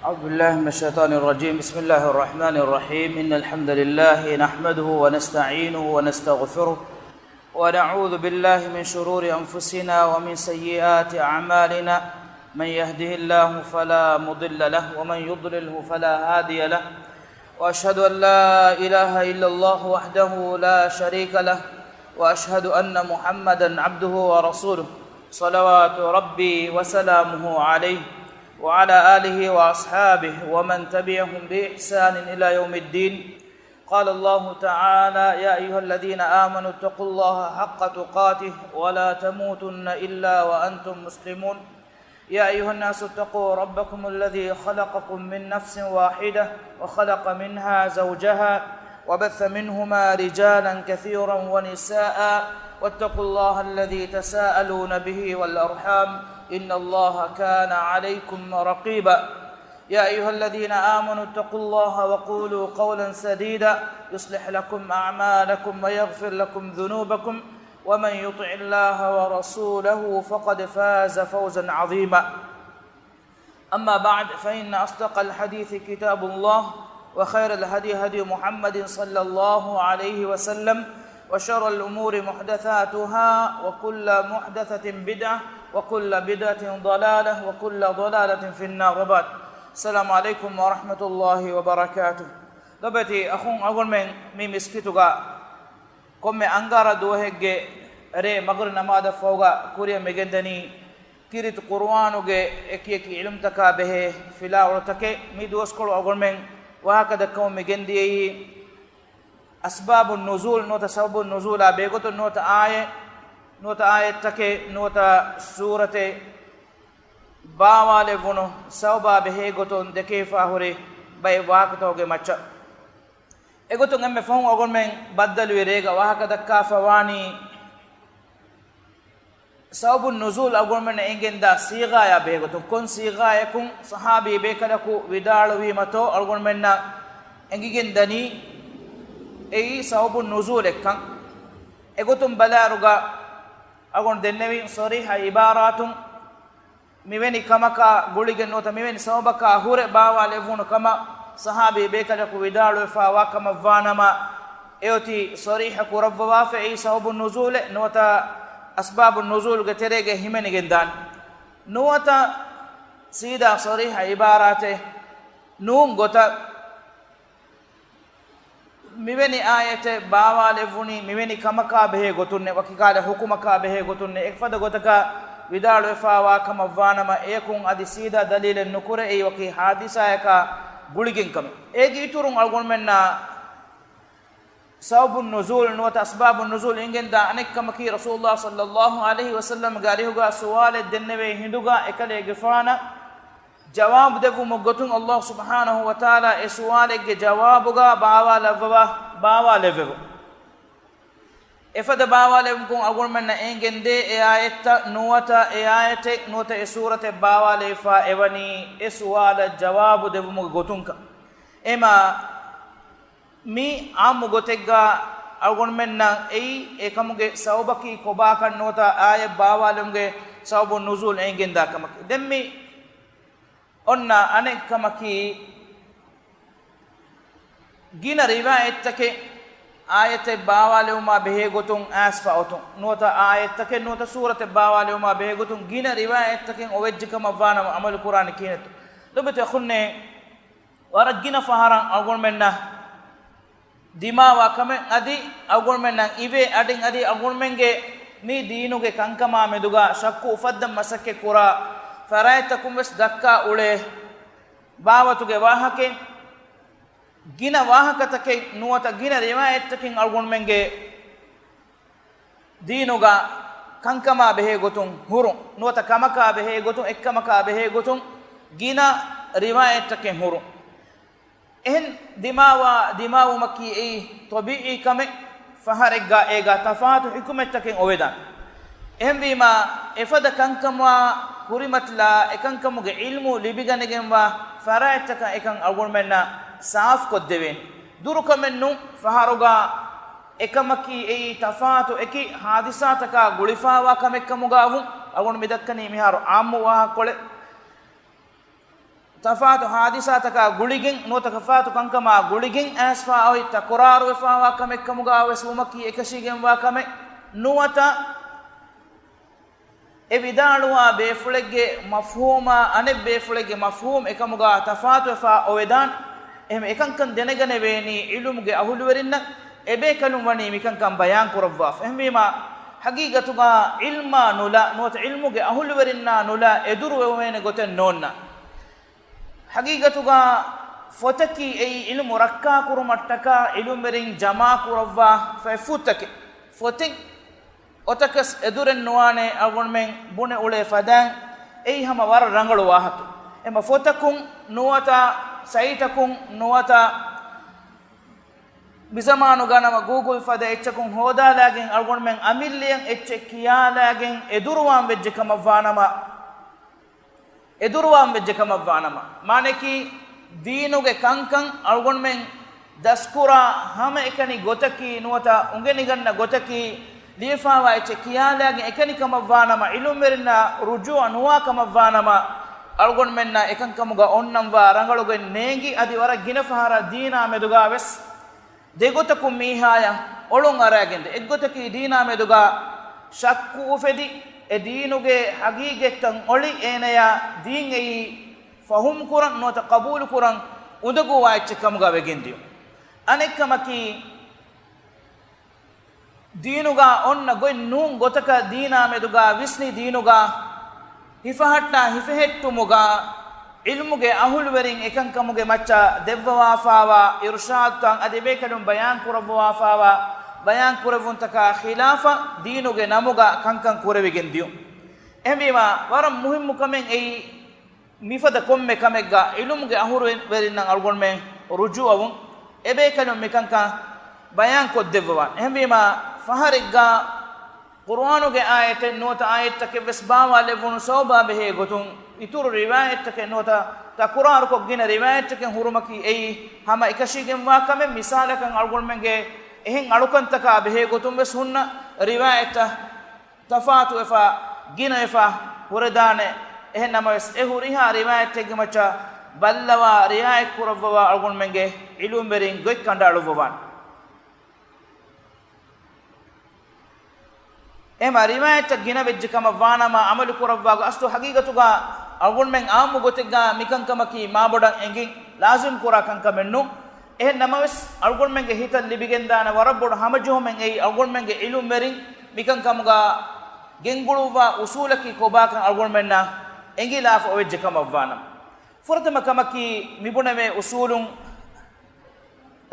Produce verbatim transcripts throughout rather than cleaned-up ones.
أعوذ بالله من الشيطان الرجيم. بسم الله الرحمن الرحيم. إن الحمد لله نحمده ونستعينه ونستغفره، ونعوذ بالله من شرور أنفسنا ومن سيئات أعمالنا. من يهده الله فلا مضل له، ومن يضلله فلا هادي له. وأشهد أن لا إله إلا الله وحده لا شريك له، وأشهد أن محمدا عبده ورسوله، صلوات ربي وسلامه عليه، وعلى آله وأصحابه ومن تبعهم بإحسان إلى يوم الدين. قال الله تعالى: يا أيها الذين آمنوا اتقوا الله حق تقاته ولا تموتن إلا وأنتم مسلمون. يا أيها الناس اتقوا ربكم الذي خلقكم من نفس واحدة وخلق منها زوجها وبث منهما رجالا كثيرا ونساء واتقوا الله الذي تساءلون به والأرحام إن الله كان عليكم رقيبا. يا أيها الذين آمنوا اتقوا الله وقولوا قولا سديدا يصلح لكم أعمالكم ويغفر لكم ذنوبكم ومن يطع الله ورسوله فقد فاز فوزا عظيما. أما بعد، فإن أصدق الحديث كتاب الله، وخير الهدي هدي محمد صلى الله عليه وسلم، وشر الأمور محدثاتها، وكل محدثة بدعة، وكل بدعة ضلالة، وكل ضلالة في النار، وبعد. السلام عليكم ورحمة الله وبركاته. ލޮބުވެތި އަޚުން އަޅުގަނޑުމެން މި މިސްކިތުގަ ކޮންމެ އަންގާރަ ދުވަހެއްގެ ރޭ މަގުރި ނަމާދަށް ފަހުގަ ކުރިއަށް މިގެންދަނީ ކީރިތި ޤުރުއާނުގެ އެކިއެކި ޢިލްމުތަކާ ބެހޭ ފިލާވަޅުތަކެއް. މި ދުވަސްކޮޅު އަޅުގަނޑުމެން ވާހަކަ ދައްކަމުން މިގެންދިޔައީ އަސްބާބު ނުޒޫލް ނުވަތަ ސަބަބު ނުޒޫލާ ބެހޭގޮތުން ނުވަތަ އާޔަ، ނުވަތަ އާޔަތްތަކެއް ނުވަތަ ސޫރަތެއް ބާވާލެއްވުނު ސަބަބާ ބެހޭގޮތުން ދެކެވިފާ ހުރި ބައެއް ވާހަކަތަކުގެ މައްޗަށް. އެގޮތުން އެންމެ ފަހުން އަޅުގަނޑުމެން ބައްދަލުވި ރޭގަ ވާހަކަ ދައްކާފަ ވާނީ، ސަބަބު ނުޒޫލް އަޅުގަނޑުމެންނަށް އެނގެންދާ ސީޣާޔާ ބެހޭގޮތުން، ކޮން ސީޣާޔަކުން ޞަޙާބީ ބޭކަލަކު ވިދާޅުވީމަތޯ އަޅުގަނޑުމެންނަށް އެނގިގެން ދަނީ، އެއީ ސަބަބު ނުޒޫލެއްކަން. އެގޮތުން ބަލާއިރުގަ އަޅުގަނޑު ދެންނެވި ޞަރީޙަ ޢިބާރާތުން، މިވެނި ކަމަކާ ގުޅިގެން ނުވަތަ މިވެނި ސަބަބަކާ ހުރެ ބާވާލެވުނު ކަމަށް ޞަޙާބީ ބޭކަލަކު ވިދާޅުވެފާ ވާ ކަމަށް ވާނަމަ، އެއޮތީ ޞަރީޙަ ކުރައްވަވާފަ އެއީ ސަބަބު ނުޒޫލެއް ނުވަތަ އަސްބާބު ނުޒޫލްގެ ތެރޭގައި ހިމެނިގެން ދާނެ. ނުވަތަ ސީދާ ޞަރީޙަ ޢިބާރާތެއް ނޫން ގޮތަށް، މިވެނި އާޔަތެއް ބާވާލެއްވުނީ މިވެނި ކަމަކާ ބެހޭ ގޮތުންނޭ، ވަކި ކަހަލަ ޙުކުމަކާ ބެހޭ ގޮތުންނޭ، އެއްފަދަ ގޮތަކަށް ވިދާޅުވެފާވާ ކަމަށް ވާނަމަ، އެޔަކުން އަދި ސީދާ ދަލީލެއް ނުކުރެ، އެއީ ވަކި ޙާދިސާޔަކާ ގުޅިގެން ކަމެއް. އޭގެ އިތުރުން އަޅުގަނޑުމެންނަށް ސަބަބު ނުޒޫލް ނުވަތަ އަސްބާބު ނުޒޫލް އެނގެންދާ އަނެއް ކަމަކީ، ރަސޫލުﷲ ޞައްލައްލާހު ޢަލައިހި ވަސައްލަމްގެ އަރިހުގަ ސުވާލެއް ދެންނެވޭ ހިނދުގަ އެކަލޭގެފާނަށް ޖަވާބު ދެއްވުމުގެ ގޮތުން ﷲ ސުބްޙާނަހޫ ވަތަޢާލާ އެ ސުވާލެއްގެ ޖަވާބުގަ ބާވާލައްވަވާ، ބާވާލެއްވެވު. އެފަދަ ބާވާލެވުމަކުން އަޅުގަނޑުމެންނަށް އެނގެންދޭ އެ އާޔަތްތައް ނުވަތަ އެ އާޔަތެއް ނުވަތަ އެ ސޫރަތެއް ބާވާލެވިފާ އެވަނީ އެ ސުވާލަށް ޖަވާބު ދެއްވުމުގެ ގޮތުންކަން. އެމާ މި އާއްމު ގޮތެއްގަ އަޅުގަނޑުމެންނަށް އެއީ އެކަމުގެ ސަބަބަކީ ކޮބާކަން ނުވަތަ އާޔަތް ބާވާލުމުގެ ސަބަބު ނުޒޫލް އެނގެންދާ ކަމަކީ. ދެން މި އޮންނަ އަނެއް ކަމަކީ، ގިނަ ރިވާޔަތްތަކެއް އާޔަތެއް ބާވާލެވުމާ ބެހޭ ގޮތުން އައިސްފަ އޮތުން، ނުވަތަ އާޔަތްތަކެއް ނުވަތަ ސޫރަތެއް ބާވާލެވުމާ ބެހޭ ގޮތުން ގިނަ ރިވާޔަތްތަކެއް އޮވެއްޖެ ކަމަށް ވާނަމަ އަމަލު ކުރާނެ ކިހިނެއްތޯ؟ ލޮބުވެތި އަޚުންނޭ، ވަރަށް ގިނަ ފަހަރަށް އަޅުގަނޑުމެންނަށް ދިމާވާ ކަމެއް އަދި އަޅުގަނޑުމެންނަށް އިވޭ އަޑިން އަދި އަޅުގަނޑުމެންގެ މި ދީނުގެ ކަންކަމާ މެދުގަ ޝައްކު އުފައްދަން މަސައްކަތް ކުރާ ފަރާތްތަކުން ވެސް ދައްކާ އުޅޭ ބާވަތުގެ ވާހަކައެއް، ގިނަ ވާހަކަތަކެއް ނުވަތަ ގިނަ ރިވާޔަތްތަކެއް އަޅުގަނޑުމެންގެ ދީނުގަ ކަންކަމާ ބެހޭ ގޮތުން ހުރުން، ނުވަތަ ކަމަކާ ބެހޭ ގޮތުން، އެއްކަމަކާ ބެހޭ ގޮތުން ގިނަ ރިވާޔަތްތަކެއް ހުރުން. އެހެން ދިމާވާ، ދިމާވުމަކީ އެއީ ޠަބީޢީ ކަމެއް، ފަހަރެއްގަ އޭގަ ތަފާތު ޙިކުމަތްތަކެއް އޮވެދާނެ. އެހެންވީމާ، އެފަދަ ކަންކަމާ ކުރިމަތިލާ، އެކަންކަމުގެ ޢިލްމު ލިބިގަނެގެންވާ ފަރާތްތަކަށް އެކަން އަޅުގަނޑުމެންނަށް ސާފުކޮށްދެވޭނެ. ދުރުކަމެއްނު، ފަހަރުގަ އެކަމަކީ އެއީ ތަފާތު އެކި ޙާދިސާތަކާ ގުޅިފާވާ ކަމެއްކަމުގަ ވުން، އަޅުގަނޑު މިދައްކަނީ މިހާރު ޢާއްމު ވާހަކަކޮޅެއް. ތަފާތު ހާދިސާތަކާ ގުޅިގެން ނުވަތަ ތަފާތު ކަންކަމާ ގުޅިގެން އައިސްފާ އޮތް ތަކުރާރުވެފާވާ ކަމެއް ކަމުގާ ވެސް ވުމަކީ އެކަށީގެންވާ ކަމެއް ނުވަތަ އެ ވިދާޅުވާ ބޭފުޅެއްގެ މަފްހޫމާ އަނެއް ބޭފުޅެއްގެ މަފްހޫމް އެކަމުގާ ތަފާތުވެފާ އޮވެދާނެ. އެހެން އެކަންކަން ދެނެގަނެވޭނީ ޢިލްމުގެ އަހުލުވެރިންނަށް. އެބޭކަލުން ވަނީ މިކަންކަން ބަޔާން ކުރައްވާފަ. އެހެންވީމާ، ޙަޤީޤަތުގާ ޢިލްމާ ނުލާ، ނުވަތަ ޢިލްމުގެ އަހުލުވެރިންނާ ނުލާ އެދުރުވެވޭނެ ގޮތެއް ނޯންނާނެ. ޙަޤީޤަތުގާ ފޮތަކީ އެއީ ޢިލްމު ރައްކާކުރުމަށްޓަކާ ޢިލްމުވެރިން ޖަމާކުރައްވާ ފަތްފުށްތަކެއް. ފޮތެއް އޮތަކަސް އެދުރެއް ނުވާނެ އަޅުގަނޑުމެން ބުނެ އުޅޭ ފަދައިން. އެއީ ހަމަ ވަރަށް ރަނގަޅު ވާހަކަ. އެމަ ފޮތަކުން ނުވަތަ ސައިޓަކުން ނުވަތަ މިޒަމާނުގަ ނަމަ ގޫގުލް ފަދަ އެއްޗަކުން ހޯދާލާގެން އަޅުގަނޑުމެން އަމިއްލައަށް އެއްޗެއް ކިޔާލާގެން އެދުރުވާން ވެއްޖެ ކަމަށްވާނަމަ، އެދުރުވާން ވެއްޖެ ކަމަށްވާނަމަ، މާނައަކީ ދީނުގެ ކަންކަން އަޅުގަނޑުމެން ދަސްކުރާ ހަމައެކަނި ގޮތަކީ ނުވަތަ އުނގެނިގަންނަ ގޮތަކީ ލިޔެފާވާ އެއްޗެއް ކިޔާލާގެން އެކަނި ކަމަށްވާނަމަ، ޢިލްމުވެރިންނާ ރުޖޫޢަ ނުވާ ކަމަށްވާނަމަ، އަޅުގަނޑުމެންނަށް އެކަންކަމުގަ އޮންނަންވާ ރަނގަޅުގޮތް ނޭނގި އަދި ވަރަށް ގިނަ ފަހަރަށް ދީނާ މެދުގާ ވެސް ދެގޮތަކުން މީހާޔަށް އޮޅުން އަރައިގެންދޭ. އެއްގޮތަކީ ދީނާ މެދުގާ ޝައްކު އުފެދި، އެ ދީނުގެ ޙަޤީޤަތްތައް އޮޅި އޭނަޔާ ދީން އެއީ ފަހުމް ކުރަން ނުވަތަ ޤަބޫލު ކުރަން އުނދަގޫވާ އެއްޗެއް ކަމުގަ ވެގެންދިޔުން. އަނެއްކަމަކީ، ދީނުގާ އޮންނަ ގޮތް ނޫން ގޮތަކަށް ދީނާ މެދުގާ ވިސްނި ދީނުގާ ހިފަހައްޓާ ހިފެހެއްޓުމުގާ ޢިލްމުގެ އަހުލުވެރިން އެކަންކަމުގެ މައްޗަށް ދެއްވަވާފާވާ އިރުޝާދުތައް އަދި އެބޭކަލުން ބަޔާން ކުރައްވަވާފާވާ ބަޔާން ކުރެއްވުންތަކާ ޚިލާފަށް ދީނުގެ ނަމުގަ ކަންކަން ކުރެވިގެން ދިޔުން. އެހެންވީމާ، ވަރަށް މުހިއްމު ކަމެއް އެއީ، މިފަދަ ކޮންމެ ކަމެއްގަ ޢިލްމުގެ އަހުރުވެރިންނަށް އަޅުގަނޑުމެން ރުޖޫޢަވުން، އެބޭކަލުން މިކަންކަން ބަޔާން ކޮށްދެއްވަވާން. އެހެންވީމާ، ފަހަރެއްގަ ޤުރުއާނުގެ އާޔަތެއް ނުވަތަ އާޔަތްތަކެއް ވެސް ބާވާލެއްވުނު ސަބަބާ ބެހޭ ގޮތުން، އިތުރު ރިވާޔަތްތަކެއް ނުވަތަ ތަކުރާރުކޮށް ގިނަ ރިވާޔަތްތަކެއް ހުރުމަކީ އެއީ ހަމަ އެކަށީގެންވާ ކަމެއް. މިސާލަކަށް އަޅުގަނޑުމެންގެ އެހެން އަޅުކަންތަކާ ބެހޭ ގޮތުން ވެސް ހުންނަ ރިވާޔަތްތައް ތަފާތުވެފަ، ގިނަވެފަ ހުރެދާނެ. އެހެން ނަމަވެސް، އެ ހުރިހާ ރިވާޔަތެއްގެ މައްޗަށް ބައްލަވާ، ރިޢާޔަތް ކުރައްވަވާ އަޅުގަނޑުމެންގެ ޢިލްމުވެރިން ގޮތް ކަނޑައަޅުއްވަވާނެ. އެހެންމަ ރިވާޔަތްތައް ގިނަވެއްޖެ ކަމަށް ވާނަމަ، ޢަމަލު ކުރައްވާ ގޮތް އަސްލު ޙަޤީޤަތުގަ އަޅުގަނޑުމެން ޢާއްމު ގޮތެއްގަ މިކަންކަމަކީ މާބޮޑަށް އެނގިން ލާޒިމް ކުރާ ކަންކަމެއް ނޫން. އެހެން ނަމަވެސް، އަޅުގަނޑުމެންގެ ހިތަށް ލިބިގެންދާނެ ވަރަށް ބޮޑު ހަމަޖެހުމެއް އެއީ، އަޅުގަނޑުމެންގެ ޢިލްމުވެރިން މިކަންކަމުގަ ގެންގުޅުއްވާ އުސޫލަކީ ކޮބާކަން އަޅުގަނޑުމެންނަށް އެނގިލާފަ އޮވެއްޖެ ކަމަށްވާނަމަ. ފުރަތަމަ ކަމަކީ، މިބުނެވޭ އުސޫލުން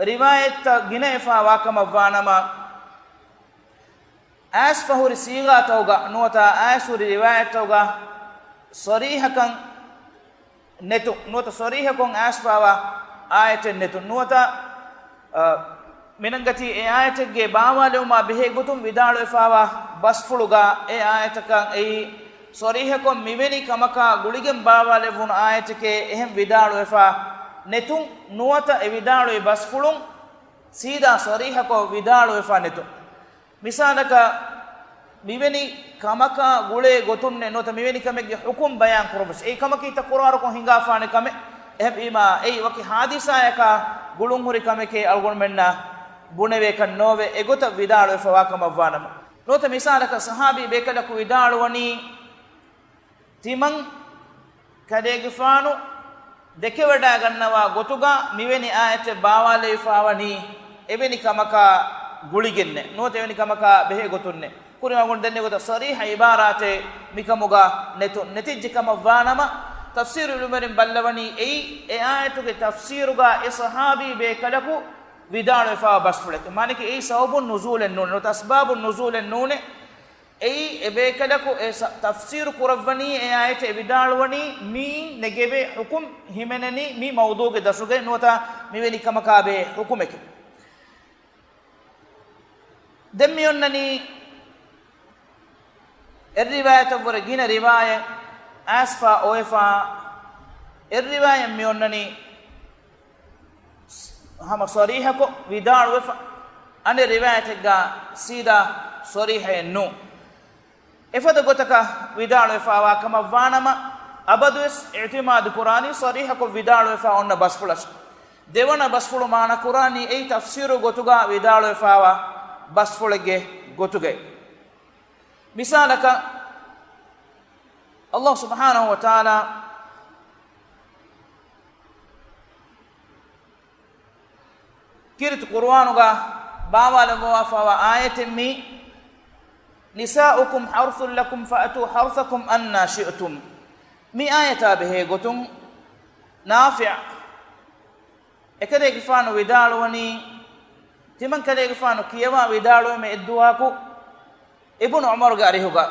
ރިވާޔަތްތައް ގިނަވެފަ ވާކަމަށްވާނަމަ، އައިސްފަ ހުރި ސީޣާތަކުގަ ނުވަތަ އައިސް ހުރި ރިވާޔަތްތަކުގަ ޞަރީޙަކަން ނެތުން، ނުވަތަ ޞަރީޙަކޮށް އައިސްފާވާ އާޔަތެއް ނެތުން، ނުވަތަ، އަ، މިނަންގަތީ އެ އާޔަތެއްގެ ބާވާލެވުމާ ބެހޭ ގޮތުން ވިދާޅުވެފާވާ ބަސްފުޅުގަ އެ އާޔަތަކަށް އެއީ ޞަރީޙަކޮށް މިވެނި ކަމަކާ ގުޅިގެން ބާވާލެވުނު އާޔަތެކޭ، އެހެން ވިދާޅުވެފާ ނެތުން، ނުވަތަ އެ ވިދާޅުވި ބަސްފުޅުން ސީދާ ޞަރީޙަކޮށް ވިދާޅުވެފާ ނެތުން. މިސާލަކަށް، މިވެނި ކަމަކާ ގުޅޭ ގޮތުންނެއް ނުވަތަ މިވެނި ކަމެއްގެ ޙުކުމް ބަޔާން ކުރައްވަސް، އެއީ ކަމަކީ ތަކުރާރުކޮށް ހިނގާފާނެ ކަމެއް. އެހެންވީމާ، އެއީ ވަކި ޙާދިސާއަކާ ގުޅުންހުރި ކަމެކޭ އަޅުގަނޑުމެންނަށް ބުނެވޭކަށް ނޯވެ، އެގޮތަށް ވިދާޅުވެފަވާ ކަމަށްވާނަމަ. ނުވަތަ މިސާލަކަށް ޞަޙާބީ ބޭކަލަކު ވިދާޅުވަނީ، ތިމަން ކަލޭގެފާނު ދެކެވަޑައިގަންނަވާ ގޮތުގަ މިވެނި އާޔަތެއް ބާވާލެވިފާވަނީ އެވެނި ކަމަކާ ގުޅިގެންނެއް ނުވަތަ އެވެނި ކަމަކާ ބެހޭ ގޮތުންނެއް. ކުރިން އަޅުގަނޑު ދެންނެވި ގޮތަށް ޞަރީޙަ ޢިބާރާތެއް މިކަމުގަ ނެތުން. ނެތިއްޖެ ކަމަށް ވާނަމަ، ތަފްސީރު ޢިލްމުވެރިން ބައްލަވަނީ އެއީ އެ އާޔަތުގެ ތަފްސީރުގަ އެ ޞަޙާބީ ބޭކަލަކު ވިދާޅުވެފާވާ ބަސްފުޅެކޭ. މާނައަކީ އެއީ ސަބަބުން ނުޒޫލެއް ނޫނޭ، ނުވަތަ އަސްބާބުން ނުޒޫލެއް ނޫނޭ. އެއީ އެބޭކަލަކު އެ ސަ-، ތަފްސީރު ކުރައްވަނީ، އެ އާޔަތެއް ވިދާޅުވަނީ މިއިން ނެގެވޭ ޙުކުމް ހިމެނެނީ މި މައުޟޫގެ ދަށުގައި ނުވަތަ މިވެނި ކަމަކާ ބެހޭ ޙުކުމެކޭ. ދެން މި އޮންނަނީ އެއް ރިވާޔަތަށްވުރެ ގިނަ ރިވާޔަތް އައިސްފާ އޮވެފާ، އެއް ރިވާޔަތް މި އޮންނަނީ ހަމަ ޞަރީޙަކޮށް ވިދާޅުވެފަ، އަނެއް ރިވާޔަތެއްގަ ސީދާ ޞަރީޙައެއް ނޫން. އެފަދަ ގޮތަކަށް ވިދާޅުވެފާވާ ކަމަށް ވާނަމަ، އަބަދުވެސް އިއްތިމާދު ކުރާނީ ޞަރީޙަކޮށް ވިދާޅުވެފާ އޮންނަ ބަސްފުޅަށް. ދެވަނަ ބަސްފުޅު މާނަ ކުރާނީ އެއީ ތަފްސީރު ގޮތުގަ ވިދާޅުވެފާވާ ބަސްފުޅެއްގެ ގޮތުގައި. މިސާލަކަށް، ﷲ ސުބްޙާނަހޫ ވަތަޢާލާ ކީރިތި ޤުރުއާނުގަ ބާވާލައްވާފައިވާ އާޔަތެއް މީ، "نساؤكم حرث لكم فأتوا حرثكم أنى شئتم." މި އާޔަތާ ބެހޭ ގޮތުން ނާފިޢު އެކަލޭގެފާނު ވިދާޅުވަނީ، ތިމަން ކަލޭގެފާނު ކިޔަވާ ވިދާޅުވީމެ އެއްދުވަހަކު އިބުނު ޢުމަރުގެ އަރިހުގަ.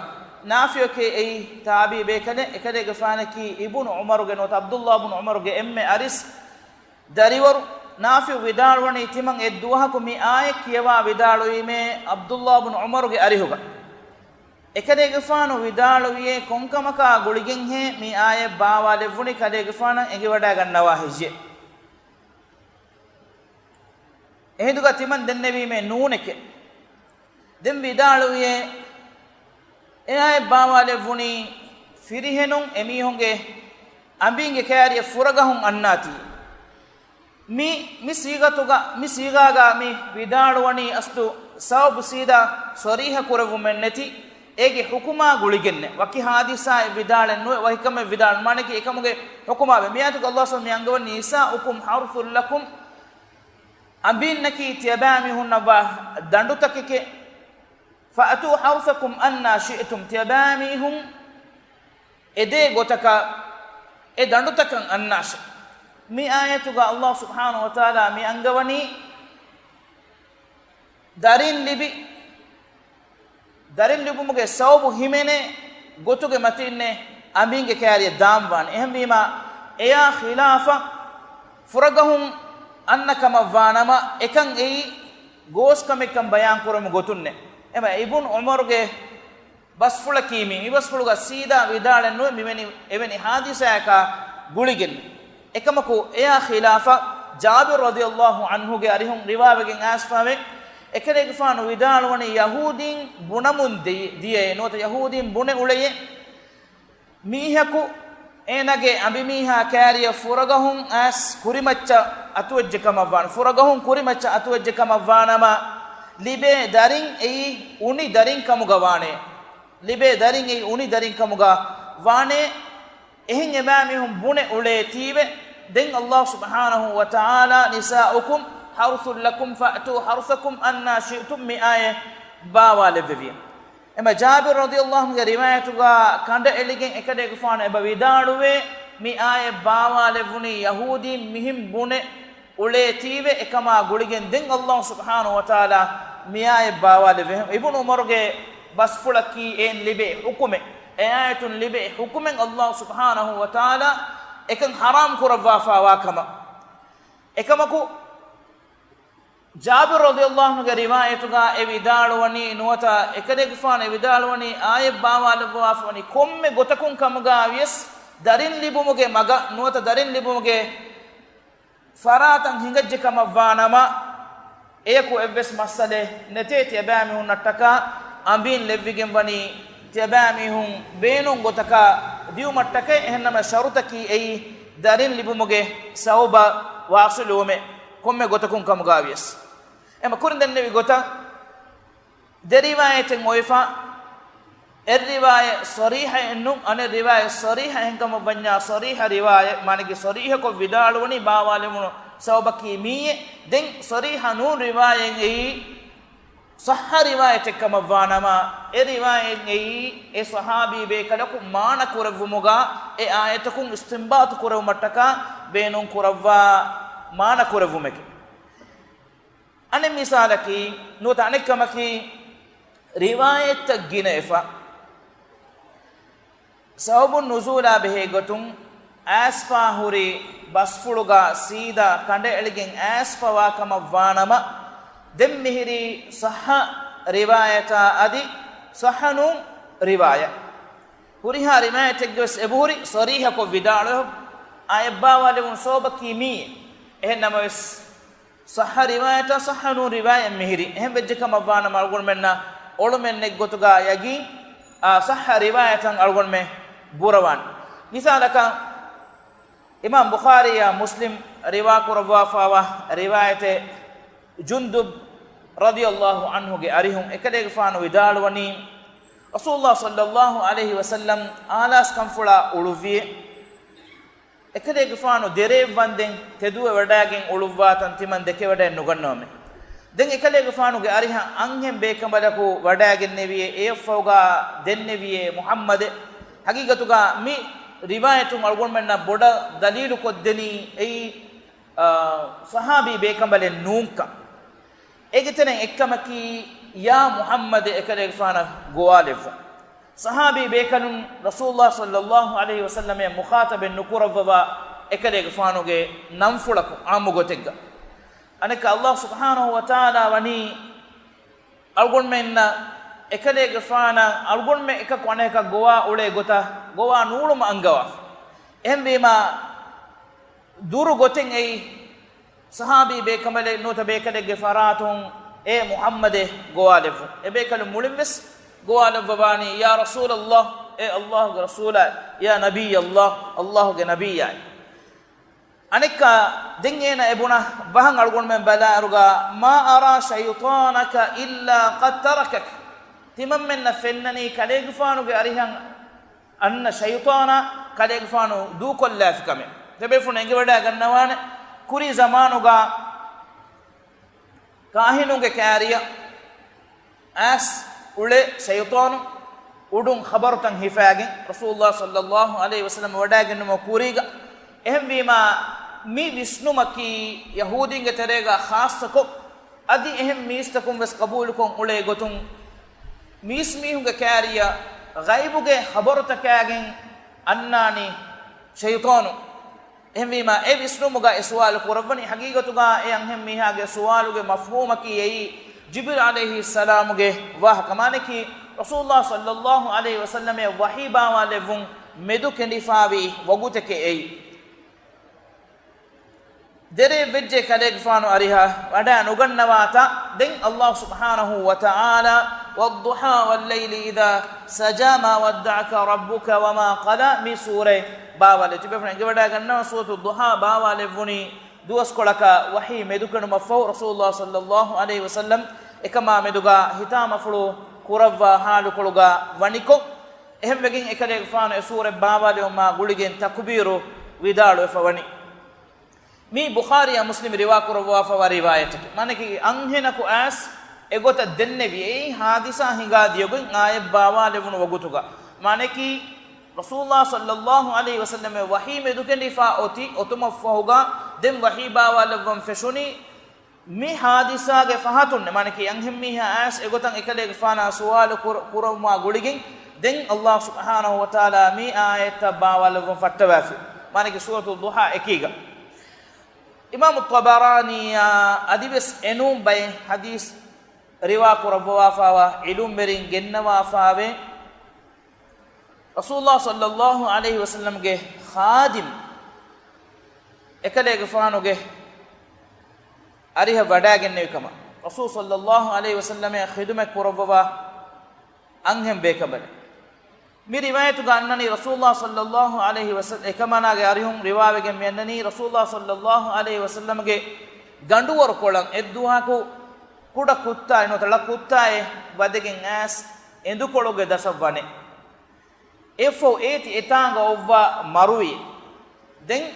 ނާފިޢު ކީ އެއީ ތާބިޢީ ބޭކަލެއް، އެކަލޭގެފާނަކީ އިބުނު ޢުމަރުގެ ނުވަތަ ޢަބްދުﷲ ބުނު ޢުމަރުގެ އެންމެ އަރިސް ދަރިވަރު. ނާފިޢު ވިދާޅުވަނީ، ތިމަން އެއްދުވަހަކު މި އާޔަތް ކިޔަވާ ވިދާޅުވީމޭ ޢަބްދުﷲ ބުނު ޢުމަރުގެ އަރިހުގަ. އެކަލޭގެފާނު ވިދާޅުވިޔޭ ކޮންކަމަކާ ގުޅިގެންހޭ މި އާޔަތް ބާވާލެއްވުނީ ކަލޭގެފާނަށް އެނގިވަޑައިގަންނަވާ ހެއްޔޭ؟ އެހިނދުގަ ތިމަން ދެންނެވީމޭ ނޫނެކޭ. ދެން ވިދާޅުވިޔޭ، އެ އާޔަތް ބާވާލެއްވުނީ ފިރިހެނުން އެމީހުންގެ އަނބީންގެ ކައިރިއަށް ފުރަގަހުން އަންނާތީ. މި، މި ސީގަތުގަ، މި ސީގާގަ މި ވިދާޅުވަނީ އަސްލު ސަބަބު ސީދާ ޞަރީޙަ ކުރެއްވުމެއް ނެތި، އޭގެ ޙުކުމާ ގުޅިގެންނެ. ވަކި ޙާދިސާއެއް ވިދާޅެއް ނުވެ، ވަކިކަމެއް ވިދާޅު މާނަކީ އެކަމުގެ ޙުކުމާ ވެ. މިއާޔަތުގަ ﷲ ސުބްޙާނަހޫ މި އަންގަވަނީ، "نساؤكم حرث لكم." އަނބީންނަކީ ތިޔަބައިމީހުންނަށްވާ ދަނޑުތަކެކޭ. "فأتوا حرثكم أنى شئتم." ތިޔަބައިމީހުން އެދޭ ގޮތަކަށް އެ ދަނޑުތަކަށް އަންނާށޭ. މި އާޔަތުގަ ﷲ ސުބްޙާނަހޫ ވަތަޢާލާ މި އަންގަވަނީ ދަރިން ލިބި، ދަރިން ލިބުމުގެ ސަބަބު ހިމެނޭ ގޮތުގެ މަތިންނޭ އަނބީންގެ ކައިރިއަށް ދާންވާނެ. އެހެންވީމާ، އެޔާ ޚިލާފަށް ފުރަގަހުން އަންނަ ކަމަށްވާނަމަ، އެކަން އެއީ ގޯސް ކަމެއްކަން ބަޔާން ކުރަމު ގޮތުންނޭ. އެމަ އިބުނު ޢުމަރުގެ ބަސްފުޅަކީ މީ، މި ބަސްފުޅުގަ ސީދާ ވިދާޅެއް ނުވެ، މިވެނި، އެވެނި ޙާދިސާއަކާ ގުޅިގެން. އެކަމަކު، އެޔާ ޚިލާފަށް، ޖާބިރު ރަޟިޔަﷲ ޢަންހުގެ އަރިހުން ރިވާވެގެން އައިސްފަވޭ، އެކަލޭގެފާނު ވިދާޅުވަނީ، ޔަހޫދީން ބުނަމުން ދި-، ދިޔައޭ، ނުވަތަ ޔަހޫދީން ބުނެ އުޅެޔޭ، މީހަކު އޭނާގެ އަނބިމީހާ ކައިރިއަށް ފުރަގަހުން އައިސް ކުރިމައްޗަށް އަތުވެއްޖެ ކަމަށްވާނެ، ފުރަގަހުން ކުރިމައްޗަށް އަތުވެއްޖެ ކަމަށްވާނަމަ، ލިބޭ ދަރިން އެއީ އުނި ދަރިން ކަމުގަ ވާނެ. ލިބޭ ދަރިން އެއީ އުނި ދަރިން ކަމުގަ ވާނެ. އެހެން އެބައިމީހުން ބުނެ އުޅޭތީވެ. ދެން ﷲ ސުބްޙާނަހޫ ވަތަޢާލާ، "نساؤكم حرث لكم فأتوا حرثكم أنى شئتم" މި އާޔަތް ބާވާލެއްވެވި. އެމަ ޖާބިރު ރަޟިޔަﷲ ޢަންހުގެ ރިވާޔަތުގަ ކަނޑައެޅިގެން އެކަލޭގެފާނު އެބަ ވިދާޅުވޭ، މި އާޔަތް ބާވާލެއްވުނީ ޔަހޫދީން މިހެން ބުނެ އުޅޭތީވެ، އެކަމާ ގުޅިގެން ދެން ﷲ ސުބްޙާނަހޫ ވަތަޢާލާ މިއާޔަތް ބާވާލެއްވި. އިބުނު ޢުމަރުގެ ބަސްފުޅަކީ އެއިން ލިބޭ ޙުކުމެއް، އެ އާޔަތުން ލިބޭ ޙުކުމެއް ﷲ ސުބްޙާނަހޫ ވަތަޢާލާ އެކަން ޙަރާމް ކުރައްވާފައިވާ ކަމަށް. އެކަމަކު، ޖާބިރު ރަޟިޔަﷲ ޢަންހުގެ ރިވާޔަތުގަ އެ ވިދާޅުވަނީ، ނުވަތަ އެކަލޭގެފާނު އެ ވިދާޅުވަނީ، އާޔަތް ބާވާލައްވާފަވަނީ ކޮންމެ ގޮތަކުން ކަމުގަ ވިޔަސް، ދަރިން ލިބުމުގެ މަގަށް ނުވަތަ ދަރިން ލިބުމުގެ ފަރާތަށް ހިނގައްޖެ ކަމަށްވާނަމަ، އެޔަކު އެއްވެސް މައްސަލައެއް ނެތޭ ތިޔަބައިމީހުންނަށްޓަކާ އަނބީން ލެއްވިގެން ވަނީ ތިޔަބައިމީހުން ބޭނުން ގޮތަކަށް ދިއުމަށްޓަކައި. އެހެންނަމަ ޝަރުތަކީ އެއީ ދަރިން ލިބުމުގެ ސަބަބަށް ވާޞިލުވުމެއް ކޮންމެ ގޮތަކުން ކަމުގަ ވިޔަސް. އެމަ ކުރިން ދެންނެވި ގޮތަށް، ދެ ރިވާޔަތެއް އޮވެފަ، އެއް ރިވާޔަތް ޞަރީޙައެއް ނޫން، އަނެއް ރިވާޔަތް ޞަރީޙަ އެހެންކަމަށް ވަންޏާ، ޞަރީޙަ ރިވާޔަތް، މާނައީ ޞަރީޙަކޮށް ވިދާޅުވަނީ ބާވާލެވުނު ސަބަބަކީ މިއީ. ދެން ޞަރީޙަ ނޫން ރިވާޔަތް އެއީ ޞައްޙަ ރިވާޔަތެއް ކަމަށްވާނަމަ، އެ ރިވާޔަތް އެއީ އެ ޞަޙާބީ ބޭކަލަކު މާނަ ކުރެއްވުމުގަ އެ އާޔަތަކުން އިސްތިންބާޠު ކުރެވުމަށްޓަކާ ބޭނުން ކުރައްވާ މާނަ ކުރެއްވުމެކެ. އަނެއް މިސާލަކީ، ނުވަތަ އަނެއް ކަމަކީ، ރިވާޔަތްތައް ގިނައެފަ، ސަބަބު ނުޒޫލާ ބެހޭ ގޮތުން އައިސްފާ ހުރި ބަސްފުޅުގަ ސީދާ ކަނޑައެޅިގެން އައިސްފަވާ ކަމަށް ވާނަމަ، ދެން މިހިރީ ޞައްޙަ ރިވާޔަތާ އަދި ޞައްޙަ ނޫން ރިވާޔަތް. ހުރިހާ ރިވާޔަތެއްގެ ވެސް އެބަހުރި ޞަރީޙަކޮށް ވިދާޅުވެ، އާޔަތް ބާވާލެވުނު ސަބަބަކީ މިއީ. އެހެން ނަމަވެސް، ޞައްޙަ ރިވާޔަތާ ޞައްޙަ ނޫން ރިވާޔަތް މިހިރީ. އެހެން ވެއްޖެ ކަމަށް ވާނަމަ އަޅުގަނޑުމެންނަށް އޮޅުމެއް ނެތް ގޮތުގަ ޔަގީން، އާ، ޞައްޙަ ރިވާޔަތަށް އަޅުގަނޑުމެން ބުރަވާނެ. މިސާލަކަށް، އިމާމް ބުޚާރީއާ މުސްލިމް ރިވާކުރައްވާފާވާ ރިވާޔަތެއް، ޖުންދުބް ރަޟިޔަﷲ ޢަންހުގެ އަރިހުން އެކަލޭގެފާނު ވިދާޅުވަނީ، ރަސޫލުﷲ ޞައްލަﷲ ޢަލައިހި ވަސައްލަމް އާލާސްކަންފުޅާ އުޅުއްވިއޭ، އެކަލޭގެފާނު ދެރަވެއްވަންދެން ތެދުވެވަޑައިގެން އުޅުއްވާތަން ތިމަން ދެކެވަޑައެއް ނުގަންނަވަމޭ. ދެން އެކަލޭގެފާނުގެ އަރިހަށް އަންހެން ބޭކަނބަލަކު ވަޑައިގެންނެވިއޭ، އެއަށްފަހުގަ ދެންނެވިއޭ، މުޙައްމަދޭ، ޙަޤީޤަތުގަ މި ރިވާޔަތުން އަޅުގަނޑުމެންނަށް ބޮޑަށް ދަލީލުކޮށްދެނީ އެއީ، އާ، ޞަޙާބީ ބޭކަނބަލެއް ނޫންކަން. އޭގެ ތެރެއިން އެއްކަމަކީ، ޔާ މުޙައްމަދޭ އެކަލޭގެފާނަށް ގޮވާލެއްވުން. ޞަޙާބީ ބޭކަލުން ރަސޫލުﷲ ޞައްލަﷲ ޢަލައިހި ވަސައްލަމަށް މުޚާޠަބެއް ނުކުރައްވަވާ، އެކަލޭގެފާނުގެ ނަންފުޅަކުން ޢާއްމުގޮތެއްގަ. އަނެއްކާ ﷲ ސުބްޙާނަހޫ ވަތަޢާލާ ވަނީ އަޅުގަނޑުމެންނަށް އެކަލޭގެފާނަށް އަޅުގަނޑުމެން އެކަކު އަނެކަކަށް ގޮވާ އުޅޭ ގޮތަށް ގޮވާ ނޫޅުމަށް އަންގަވާފަ. އެހެންވީމާ، ދުރު ގޮތެއް އެއީ، ޞަޙާބީ ބޭކަނބަލެއް ނުވަތަ ބޭކަލެއްގެ ފަރާތުން އޭ މުޙައްމަދޭ ގޮވާލެއްވުން. އެ ބޭކަލުން މުޅިންވެސް ގޮވާލައްވަވާނީ، ޔާ ރަސޫލަﷲ، އޭ ﷲގެ ރަސޫލާ، ޔާ ނަބިއްޔަﷲ، ﷲގެ ނަބިއްޔާ. އަނެއްކާ، ދެން އޭނަ އެބުނަ ބަހަށް އަޅުގަނޑުމެން ބަލާއިރުގަ، "ما أرى شيطانك إلا قد تركك." ތިމަންމެންނަށް ފެންނަނީ ކަލޭގެފާނުގެ އަރިހަށް އަންނަ ޝައިޠާނާ ކަލޭގެފާނު ދޫކޮށްލާފި ކަމެއް. ތިބޭފުޅުން އެނގިވަޑައިގަންނަވާނެ، ކުރީ ޒަމާނުގަ ކާހިނުންގެ ކާރިޔަށް އައިސް އުޅޭ ޝައިޠާނު އުޑުން ޚަބަރުތައް ހިފާގެން ރަސޫލުﷲ ޞައްލަﷲ ޢަލައިހި ވަސައްލަމަ ވަޑައިގެންނުމަށް ކުރީގަ. އެހެންވީމާ، މި ވިސްނުމަކީ ޔަހޫދީންގެ ތެރޭގަ ޚާއްޞަކޮށް، އަދި އެހެން މީސްތަކުން ވެސް ޤަބޫލުކޮށް އުޅޭ ގޮތުން، މީސްމީހުންގެ ކާރިޔަށް ޣައިބުގެ ޚަބަރުތަކާގެން އަންނާނީ ޝައިޠާނު. އެހެންވީމާ، އެ ވިސްނުމުގަ އެ ސުވާލު ކުރައްވަނީ. ޙަޤީޤަތުގަ އެ އަންހެން މީހާގެ ސުވާލުގެ މަފްހޫމަކީ އެއީ، ޖިބްރީލް ޢަލައިހިއްސަލާމުގެ ވާހަކަ. މާނައަކީ، ރަސޫލުﷲ ޞައްލަﷲ ޢަލައިހި ވަސައްލަމަށް ވަޙީ ބާވާލެއްވުން މެދުކެނޑިފާވި ވަގުތެކޭ އެއީ. ދެރަވެއްވެއްޖެ ކަލޭގެފާނު އަރިހަށް ވަޑައި ނުގަންނަވާތާ. ދެން ﷲ ސުބްޙާނަހޫ ވަތަޢާލާ، "والضحى والليل إذا سجى ما ودعك ربك وما قلى" މި ސޫރަތް ބާވާލެއްވި. ތިބޭފުޅުން އެނގިވަޑައިގަންނަވާ، ސޫރަތު ޟުޙާ ބާވާލެއްވުނީ ދުވަސްކޮޅަކަށް ވަޙީ މެދުކެނޑުމަށްފަހު، ރަސޫލުﷲ ޞައްލަﷲ ޢަލައިހި ވަސައްލަމް އެކަމާ މެދުގަ ހިތާމަފުޅު ކުރައްވާ ޙާލުކޮޅުގަ ވަނިކޮށް، އެހެންވެގެން އެކަލޭގެފާނު އެ ސޫރަތް ބާވާލެވުމާ ގުޅިގެން ތަކުބީރު ވިދާޅުވެފަ ވަނީ. މީ ބުޚާރީއާ މުސްލިމް ރިވާކުރައްވާފަވާ ރިވާޔަތެކެވެ. މާނައަކީ، އަންހެނަކު އައިސް އެގޮތަށް ދެންނެވި. އެއީ ޙާދިސާ ހިނގާދިޔަ ގޮތް އާޔަތް ބާވާލެވުނު ވަގުތުގަ. މާނައަކީ، ރަސޫލުﷲ ޞައްލަﷲ ޢަލައިހި ވަސައްލަމަށް ވަޙީ މެދުކެނޑިފާ އޮތީ އޮތުމަށްފަހުގަ، ދެން ވަޙީ ބާވާލައްވަން ފެށުނީ މި ޙާދިސާގެ ފަހަތުން. މާނައަކީ، އަންހެންމީހާ އައިސް އެގޮތަށް އެކަލޭގެފާނާ ސުވާލު ކުރ-، ކުރައްވުމާ ގުޅިގެން، ދެން ﷲ ސުބްޙާނަހޫ ވަތަޢާލާ މި އާޔަތްތައް ބާވާލައްވަން ފައްޓަވާފި. މާނައަކީ، ސޫރަތު ޟުޙާ އެކީގަ. އިމާމު ޠަބަރާނީއާ އަދިވެސް އެނޫން ބައެއް ޙަދީޘް ރިވާ ކުރައްވަވާފާވާ ޢިލްމުވެރިން ގެންނަވާފާވޭ، ރަސޫލުﷲ ޞައްލަﷲ ޢަލައިހި ވަސައްލަމްގެ ޚާދިމް އެކަލޭގެފާނުގެ އަރިހަށް ވަޑައިގެންނެވި ކަމަށް، ރަސޫލު ޞައްލަﷲ ޢަލައިހި ވަސައްލަމަށް ޚިދުމަތް ކުރައްވަވާ އަންހެން ބޭކަނބަލެއް. މި ރިވާޔަތުގަ އަންނަނީ ރަސޫލުﷲ ޞައްލަﷲ ޢަލައިހި ވަސައްލަމަ، އެކަމަނާގެ އަރިހުން ރިވާވެގެން މި އަންނަނީ ރަސޫލުﷲ ޞައްލަﷲ ޢަލައިހި ވަސައްލަމަގެ ގަނޑުވަރު ކޮޅަށް އެއްދުވަހަކު ކުޑަ ކުއްތާއެއް ނުވަތަ ޅަ ކުއްތާއެއް ވަދެގެން އައިސް އެނދުކޮޅުގެ ދަށަށް ވަނެ. އެއަށްފަހު އޭތި އެތާނގަ އޮއްވާ މަރުވި. ދެން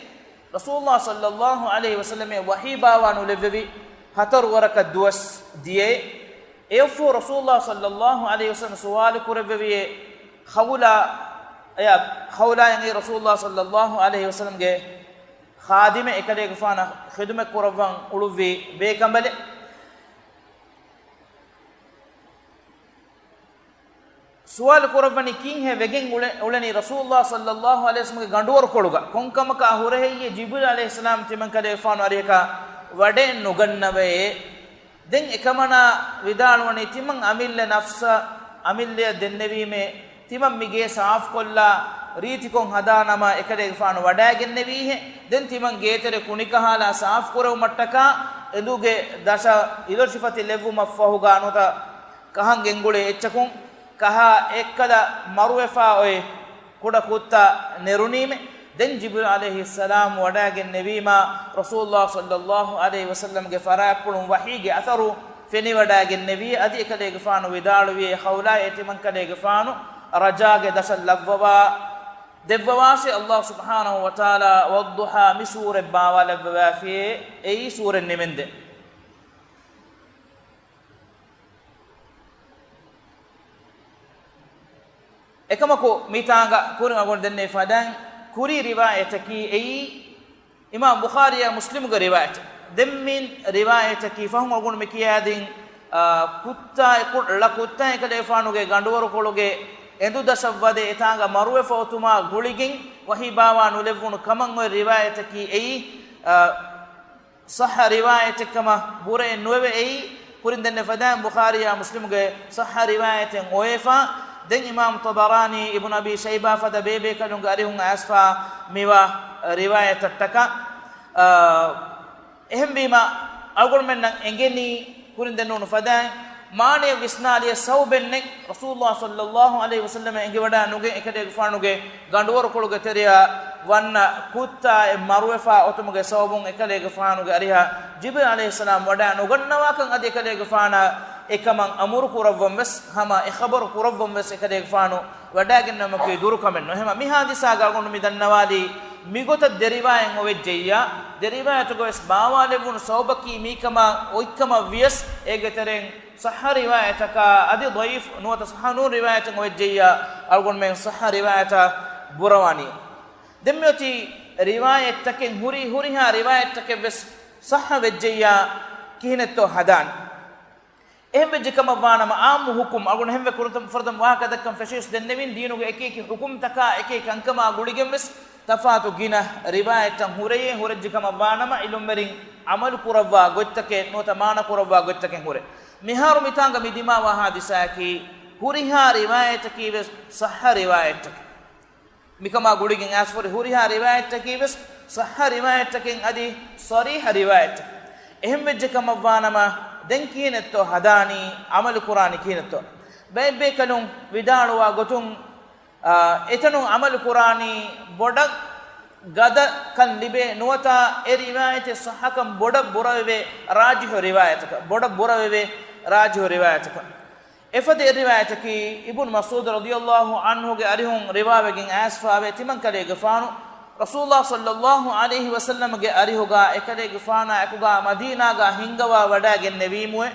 ރަސޫލުﷲ ޞައްލަﷲ ޢަލައިހި ވަސައްލަމަށް ވަޙީ ބާވާ ނުލެއްވެވި ހަތަރު ވަރަކަށް ދުވަސް ދިޔައޭ. އެއަށްފަހު ރަސޫލުﷲ ޞައްލަﷲ ޢަލައިހި ވަސައްލަމަ ސުވާލު ކުރެއްވެވިއޭ، ޚައުލާ، އެޔާ، ޚައުލާއަށް އެ ރަސޫލުﷲ ޞައްލަﷲ ޢަލައިހި ވަސައްލަމަގެ ޚާދިމެއް އެކަލޭގެފާނަށް ޚިދުމަތް ކުރައްވަން އުޅުއްވި ބޭކަނބަލެއް. ސުވާލު ކުރައްވަނީ ކީއްހޭ ވެގެން އުޅެ-، އުޅެނީ ރަސޫލުﷲ ޞައްލަﷲ ޢަލައިހި ވަސައްލަމަގެ ގަނޑުވަރުކޮޅުގަ ކޮންކަމަކާ ހުރެހެއްޔޭ ޖިބްރީލް ޢަލައިހިއްސަލާމް ތިމަން ކަލޭގެފާނު އަރިހަކާ ވަޑައެއް ނުގަންނަވައޭ؟ ދެން އެކަމަނާ ވިދާޅުވަނީ ތިމަން އަމިއްލަ ނަފްސަށް އަމިއްލައަށް ދެންނެވީމޭ، ތިމަން މި ގޭ ސާފުކޮށްލާ ރީތިކޮށް ހަދާނަމަ އެކަލޭގެފާނު ވަޑައިގެންނެވީހޭ. ދެން ތިމަން ގޭތެރެ ކުނިކަހާލާ ސާފު ކުރެވުމަށްޓަކާ އެނދުގެ ދަށަށް އިލޮށިފަތި ލެއްވުމަށްފަހުގާ ނުވަތަ ކަހަން ގެންގުޅޭ އެއްޗަކުން ކަހާ އެއްކަލަ މަރުވެފާ އޮތް ކުޑަ ކުއްތާ ނެރުނީމެ. ދެން ޖިބްރީލް ޢަލައިހިއްސަލާމް ވަޑައިގެންނެވީމާ، ރަސޫލުﷲ ޞައްލައްލާހު ޢަލައިހި ވަސައްލަމްގެ ފަރާތްޕުޅުން ވަޙީގެ އަސަރު ފެނިވަޑައިގެންނެވީ. އަދި އެކަލޭގެފާނު ވިދާޅުވިއޭ، ޚައުލާއޭ ތިމަންކަލޭގެފާނު ރަޖާގެ ދަށަށް ލައްވަވާ ދެއްވަވާށޭ، ﷲ ސުބްޙާނަހު ވަތަޢާލާ ވައްޟުޙާ މި ސޫރަތް ބާވާލައްވަވާފިއޭ، އެއީ ސޫރަތް ނިމެންދެން. އެކަމަކު، މިތާނގަ ކުރިން އަޅުގަނޑު ދެންނެވި ފަދައިން، ކުރީ ރިވާޔަތަކީ އެއީ އިމާމް ބުޚާރީއާ މުސްލިމުގެ ރިވާޔަތެއް. ދެން މި ރިވާޔަތަކީ ފަހުން އަޅުގަނޑު މި ކިޔާދިން، އާ، ކުއްތާ އެކު-، ޅަ ކުއްތާ އެކަލޭފާނުގެ ގަނޑުވަރުކޮޅުގެ އެނދު ދަށަށް ވަދެ އެތާނގަ މަރުވެފަ އޮތުމާ ގުޅިގެން ވަޙީ ބާވާ ނުލެއްވުނު ކަމަށް އޮތް ރިވާޔަތަކީ އެއީ، އާ، ޞައްޙަ ރިވާޔަތެއްކަމަށް ބުރައެއް ނުވެވެ. އެއީ ކުރިން ދެންނެވި ފަދައިން ބުޚާރީއާ މުސްލިމުގެ ޞައްޙަ ރިވާޔަތެއް އޮވެފަ. ދެން އިމާމް ޠަބަރާނީ، އިބްނު އަބީ ޝައިބާ ފަދަ ބޭބޭކަލުންގެ އަރިހުން އައިސްފަ މިވާ ރިވާޔަތަށްޓަކާ. އާ، އެހެންވީމަ، އަޅުގަނޑުމެންނަށް އެނގެނީ ކުރިން ދެންނެވުނު ފަދައިން މާނަޔަށް ވިސްނާލިޔަސް ސަބަބެއް ނެތް، ރަސޫލުﷲ ޞައްލައްލާހު ޢަލައިހި ވަސައްލަމަ އެނގިވަޑައި ނުގެން އެކަލޭގެފާނުގެ ގަނޑުވަރުކޮޅުގެ ތެރެއަށް ވަންނަ ކުއްތާއެއް މަރުވެފަ އޮތުމުގެ ސަބަބުން އެކަލޭގެފާނުގެ އަރިހަށް ޖިބްރީލް ޢަލައިހިއްސަލާމް ވަޑައި ނުގަންނަވާކަން އަދި އެކަލޭގެފާނަށް އެކަމަށް އަމުރު ކުރައްވަން ވެސް ހަމަ އެ ޚަބަރު ކުރައްވަން ވެސް އެކަލޭގެފާނު ވަޑައިގެންނެވުމަކީ ދުރުކަމެއް ނޫން. އެހެންވީމަ މި ޙާދިސާގަ އަޅުގަނޑު މި ދަންނަވާލީ މިގޮތަށް ދެ ރިވާޔަތް އޮވެއްޖެއްޔާ، ދެ ރިވާޔަތުގަ ވެސް ބާވާލެއްވުނު ސަބަބަކީ މީކަމާ އޮތްކަމަށް ވިޔަސް އޭގެ ތެރެއިން ޞައްޙަ ރިވާޔަތަކާ އަދި ޟަޢީފު ނުވަތަ ޞައްޙަ ނޫން ރިވާޔަތެއް އޮވެއްޖެއްޔާ، އަޅުގަނޑުމެން ޞައްޙަ ރިވާޔަތަށް ބުރަވާނީ. ދެން މިއޮތީ ރިވާޔަތްތަކެއް ހުރި، ހުރިހާ ރިވާޔަތްތަކެއް ވެސް ޞައްޙަ ވެއްޖެއްޔާ ކިހިނެއްތޯ ހަދާނީ. އެހެން ވެއްޖެ ކަމަށް ވާނަމަ، އާއްމު ޙުކުމް އަޅުގަނޑު ހެންވެ ކުރުތަ-، ފުރަތަމަ ވާހަކަ ދައްކަން ފެށިޔަސް ދެންނެވިން، ދީނުގެ އެކި އެކި ޙުކުމްތަކާ އެކި ކަންކަމާ ގުޅިގެން ވެސް ތަފާތު ގިނަ ރިވާޔަތްތައް ހުރެޔޭ. ހުރެއްޖެ ކަމަށް ވާނަމަ، ޢިލްމުވެރިން ޢަމަލު ކުރައްވާ ގޮތްތަކެއް ނުވަތަ މާނަ ކުރައްވާ ގޮތްތަކެއް ހުރޭ. މިހާރު މިތާނގަ މި ދިމާވާ ޙާދިސާއަކީ، ހުރިހާ ރިވާޔަތަކީ ވެސް ޞައްޙަ ރިވާޔަތްތަކެއް. މިކަމާ ގުޅިގެން އައިސްފަހުރި ހުރިހާ ރިވާޔަތްތަކީ ވެސް ޞައްޙަ ރިވާޔަތްތަކެއް އަދި ޞަރީޙަ ރިވާޔަތްތަކެއް. އެހެން ވެއްޖެ ކަމަށް ވާނަމަ، ދެން ކިހިނެއްތޯ ހަދާނީ، ޢަމަލު ކުރާނީ ކިހިނެއްތޯ؟ ބައެއް ބޭކަލުން ވިދާޅުވާ ގޮތުން، އާ، އެތަނުން ޢަމަލު ކުރާނީ ބޮޑަށް ގަދަކަން ލިބޭ ނުވަތަ އެ ރިވާޔަތެއް ޞައްޙަކަން ބޮޑަށް ބުރަވެވޭ ރާޖިޙު ރިވާޔަތަކަށް، ބޮޑަށް ބުރަވެވޭ ރާޖިޙު ރިވާޔަތަކަށް. އެފަދަ އެއް ރިވާޔަތަކީ، އިބްނު މަސްޢޫދު ރަޟިޔަﷲ ޢަންހުގެ އަރިހުން ރިވާވެގެން އައިސްފަވޭ، ތިމަންކަލޭގެފާނު ރަސޫލުﷲ ޞައްލައްލާހު ޢަލައިހި ވަސައްލަމްގެ އަރިހުގަ އެކަލޭގެފާނާ އެކުގަ މަދީނާގަ ހިންގަވާ ވަޑައިގެންނެވީމުއޭ.